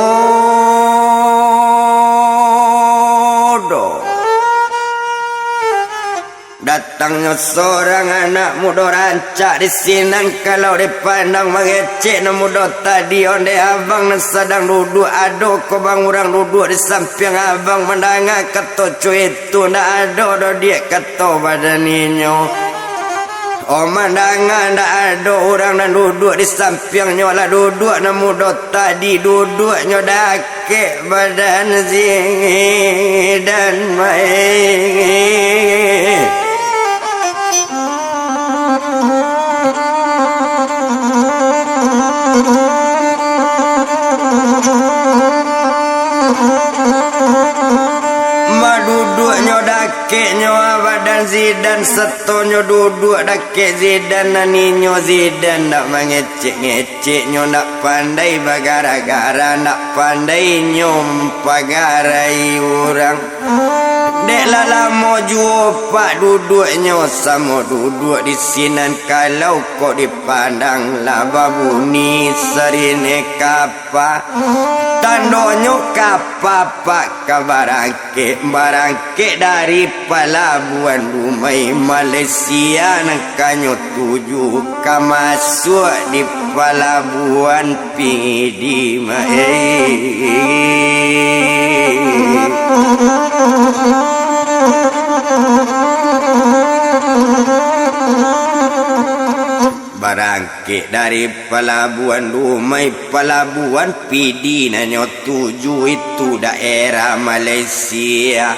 Datangnyo sorang anak mudo rancak, di sinan kalau dipandang mangecek nan mudo tadi, ondeh abang nan sadang duduak, ado ko bang urang duduak di sampiang abang, mandanga kato cuitu, ndak ado doh diak kato badan inyo. Oh, mandanga ndak ado urang nan duduak di sampiangnyo, lah duduak nan mudo tadi, duduaknyo dakek badan Zidan, mai. Maduduaknyo dakeknyo badan Zidan satonyo duduak dakek Zidan, nan inyo Zidan ndak mangecek-ngecek, nyo ndak pandai bagara-gara, ndak pandai nyo mpagarai urang. Dek lah lamo juo pak duduaknyo samo duduak di sinan, kalau kok dipandang lah babunyi sirine kapa. Tandonyo kapa pak ka barang kek, barangkek dari palabuhan Dumai Malaysia, nan kanyo tuju ka masuak di palabuhan Pidie, Mae. Barangkek dari palabuhan Dumai, palabuhan Pidie, nan nyo tuju itu daerah Malaysia.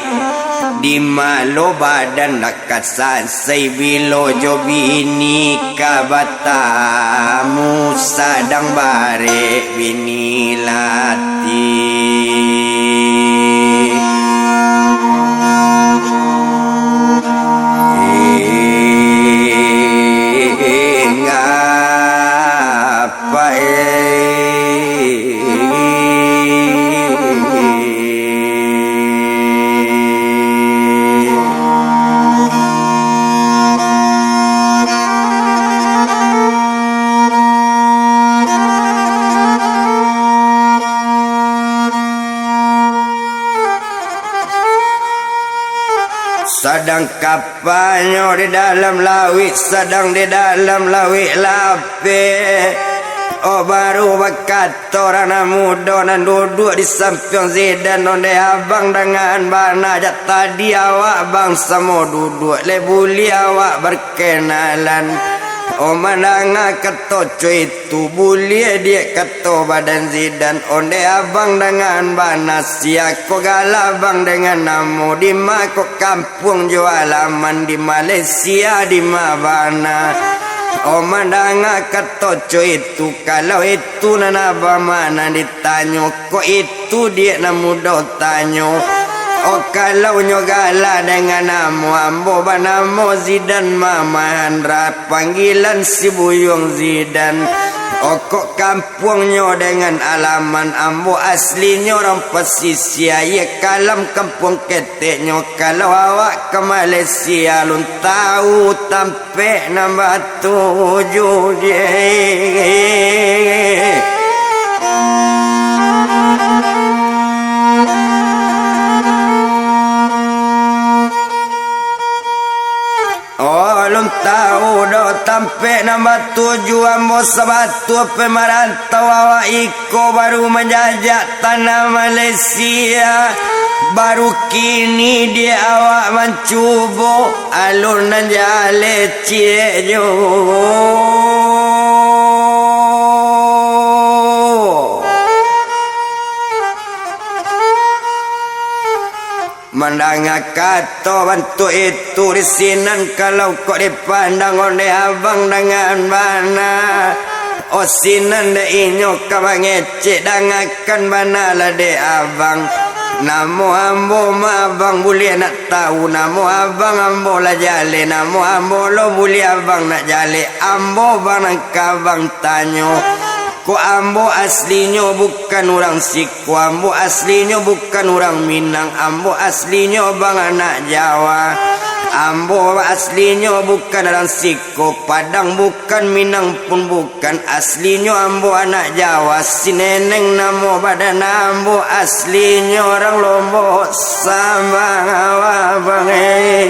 Di ma lo badan dak ka sansai, bilo jo bini ka batamu, sadang barek bini latih. Ingat Sadang kapanyo di dalam lauik, sadang di dalam lauik lapeh. Oh, baru bakato anak mudo nan duduak di sampiang Zidan, "Ondeh abang dangan bana, jak tadi awak bang samo duduak, lai buliah awak barkenalan?" Oh, mandanga kato co itu, buliah diak kato badan Zidan, "Ondeh abang dangan bana, sia ko gala bang dangan namo, di ma ko kampuang jo alaman, di Malaysia di ma bana?" Oh, mandanga kato co itu, kalau itu nan abang ma nan ditanyo, kok itu diak nan mudo tanyo. Oh, kalau nyo gala dangan namo, ambo banamo Zidan Mamahan, panggilan si Buyuang Zidan. Oh, kok kampuangnyo dangan alaman, ambo aslinyo urang pasisia, iyo kalam kampuang keteknyo. Kalau awak ka Malaysia, alun tau tampek nan batuju, diak. Oh, alun tau doh tampek nan batuju, ambo sabatua pe marantau, awak iko baru manjajak tanah Malaysia. Baru kini diak awak mancubo, alun nan jaleh ciek juo. Mandanga kato bantuak itu di sinan, kalau kok dipandang ondeh abang dangan bana. Oh, sinan dek inyo ka mangecek, dangakan bana lah dek abang. Namo ambo ma abang buliah nak tau, namo abang ambo lah jaleh, namo ambo lo buliah abang nak jaleh, ambo bang nan ka abang tanyo. Kok ambo aslinyo bukan urang sik Ko ambo aslinyo bukan urang Minang, ambo aslinyo bang anak Jawa. Ambo aslinyo bukan urang siko, Padang bukan, Minang pun bukan, aslinyo ambo anak Jawa. Si neneng namo badan ambo aslinyo urang Lombok Sambang, awak bang, eh.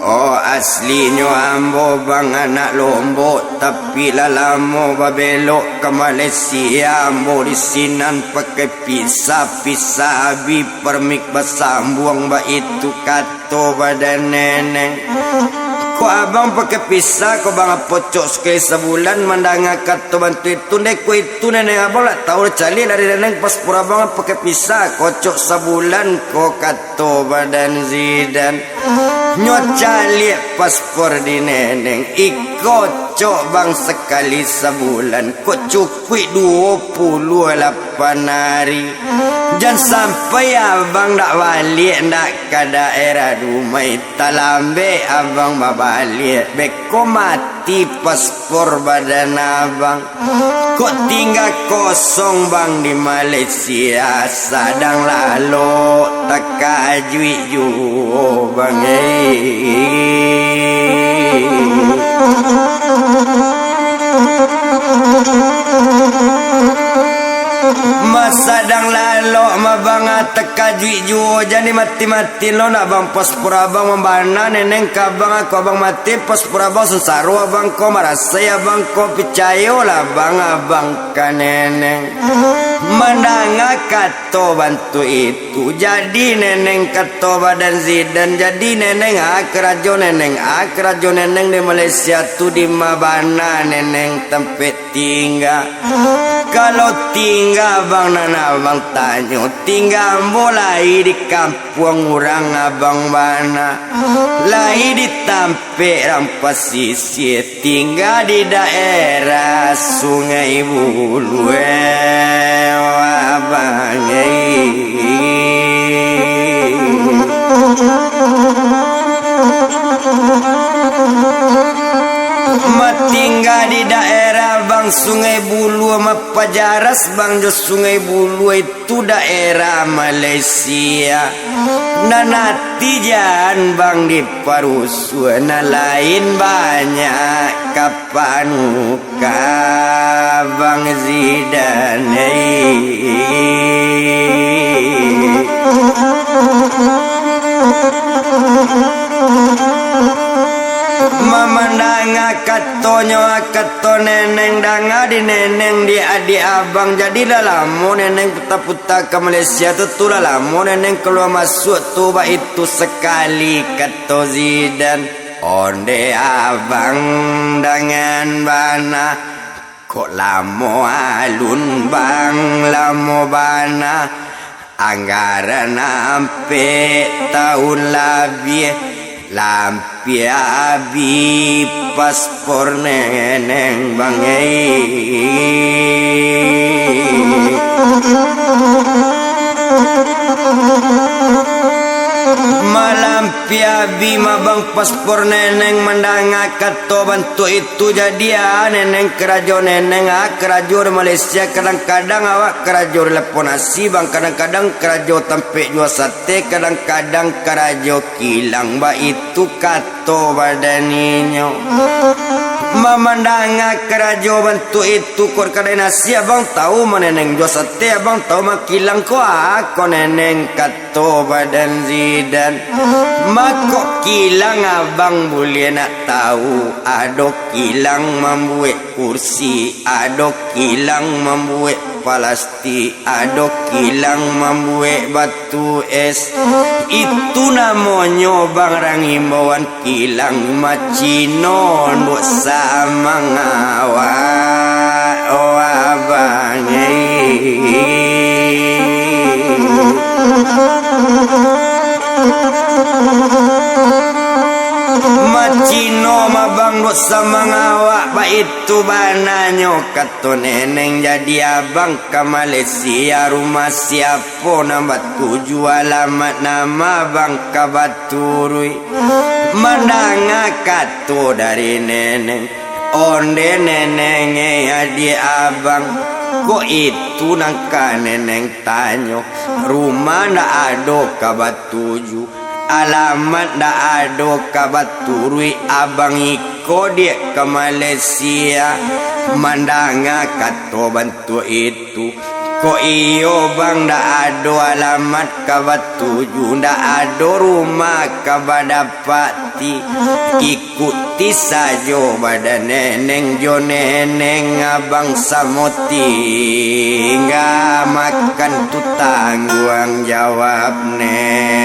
Oh, aslinyo ambo bang anak Lombok, tapi lah lamo babelok ka Malaysia. Ambo di sinan pakai pisah, pisah abih parmik basambuang, baitu kato badan neneng. Kok abang pakai pisah, kok bang apo cok sakali sabulan? Mandanga kato bantuak itu, ndeh ko itu neneng abang lah tau, caliak dari neneng paspor abang pakai pisah, kok cok sabulan ko kato badan Zidan. Nyo caliak paspor di Neneng, iko cok bang sakali sabulan, kok cukuik duo puluah lapan ari. Jan sampai abang dak baliak, dak ka daerah Dumai, talambek abang babaliak, beko mati paspor badan abang. Kok tingga kosong bang di Malaysia, sadang lalok takajuik juo bang, eh. Masadang lalok ma bang, ah, takajuik juo, jan dimati-mati lo nak bang, paspor abang mambana Neneng ka abang, ako abang mati, paspor abang sansaro abang ko, marasai abang ko, picayolah bang, abang ka Neneng. Mandanga kato bantuak itu, jadi Neneng kato badan Zidan, jadi Neneng, ah, karajo Neneng, ah, karajo Neneng di Malaysia tu di ma bana Neneng tampek tingga. Kalau tingga bang nan abang tanyo, tingga ambo lai di kampuang urang abang bana, lai di tampek rang pasisia, tingga di daerah Sungai Buluah, eh, abang, eh. Matingga di daerah bang Sungai Buluah, mapajaras bang jo Sungai Buluah, itu daerah Malaysia. Nan ati jan bang diparusuah, nan lain banyak ka panuka bang Zidan, eh. Mamandanga katonyo, kato Neneng, danga di Neneng, di adiak abang, jadi lah lamo Neneng puta-puta ka Malaysia tu, tu lah lamo Neneng kalua masuak tu, baitu sakali kato Zidan. Onde abang dangan bana, kok lamo alun bang, lamo bana. Anggaran ampek taun labiah, lampiah abih paspor Neneng bang, eh. Malampiah abih ma bang paspor Neneng, mandanga kato bantuak itu, jadi ah, Neneng karajo Neneng, ah, karajo di Malaysia, kadang-kadang awak karajo di lapau nasi bang, kadang-kadang karajo tampek jua sate, kadang-kadang karajo kilang, baitu kato badan inyo. Mamandanga karajo bantuak itu, kok kadai nasi abang tahu, ma Neneng jua sate abang tahu, ma kilang ko ako Neneng, kato badan Zidan. Mako kilang abang buliah nak tahu, ado kilang mambuek kursi, ado kilang mambuek palastik, ado kilang mambuek batu es. Itu namonyo bang rang imbauan kilang, macino nduak samang awak, oh abang, eh. Macino ma bang nduak samang awak, baitu bananyo kato Neneng, jadi abang ka Malaysia, rumah siapo nan batuju, alamat nan ma bang ka baturuik. Mandanga kato dari Neneng, onde Neneng, eh, adiak abang, kok itu nan ka Neneng tanyo. Rumah ndak ado ka batuju, alamat ndak ado ka baturuik, abang iko diak ka Malaysia. Mandanga kato bantuak itu, kok iyo bang, ndak ado alamat ka batuju, ndak ado rumah ka badapati. Ikuti sajo badan Neneng jo Neneng abang samo, tingga makan tu tangguang jawab Neneng.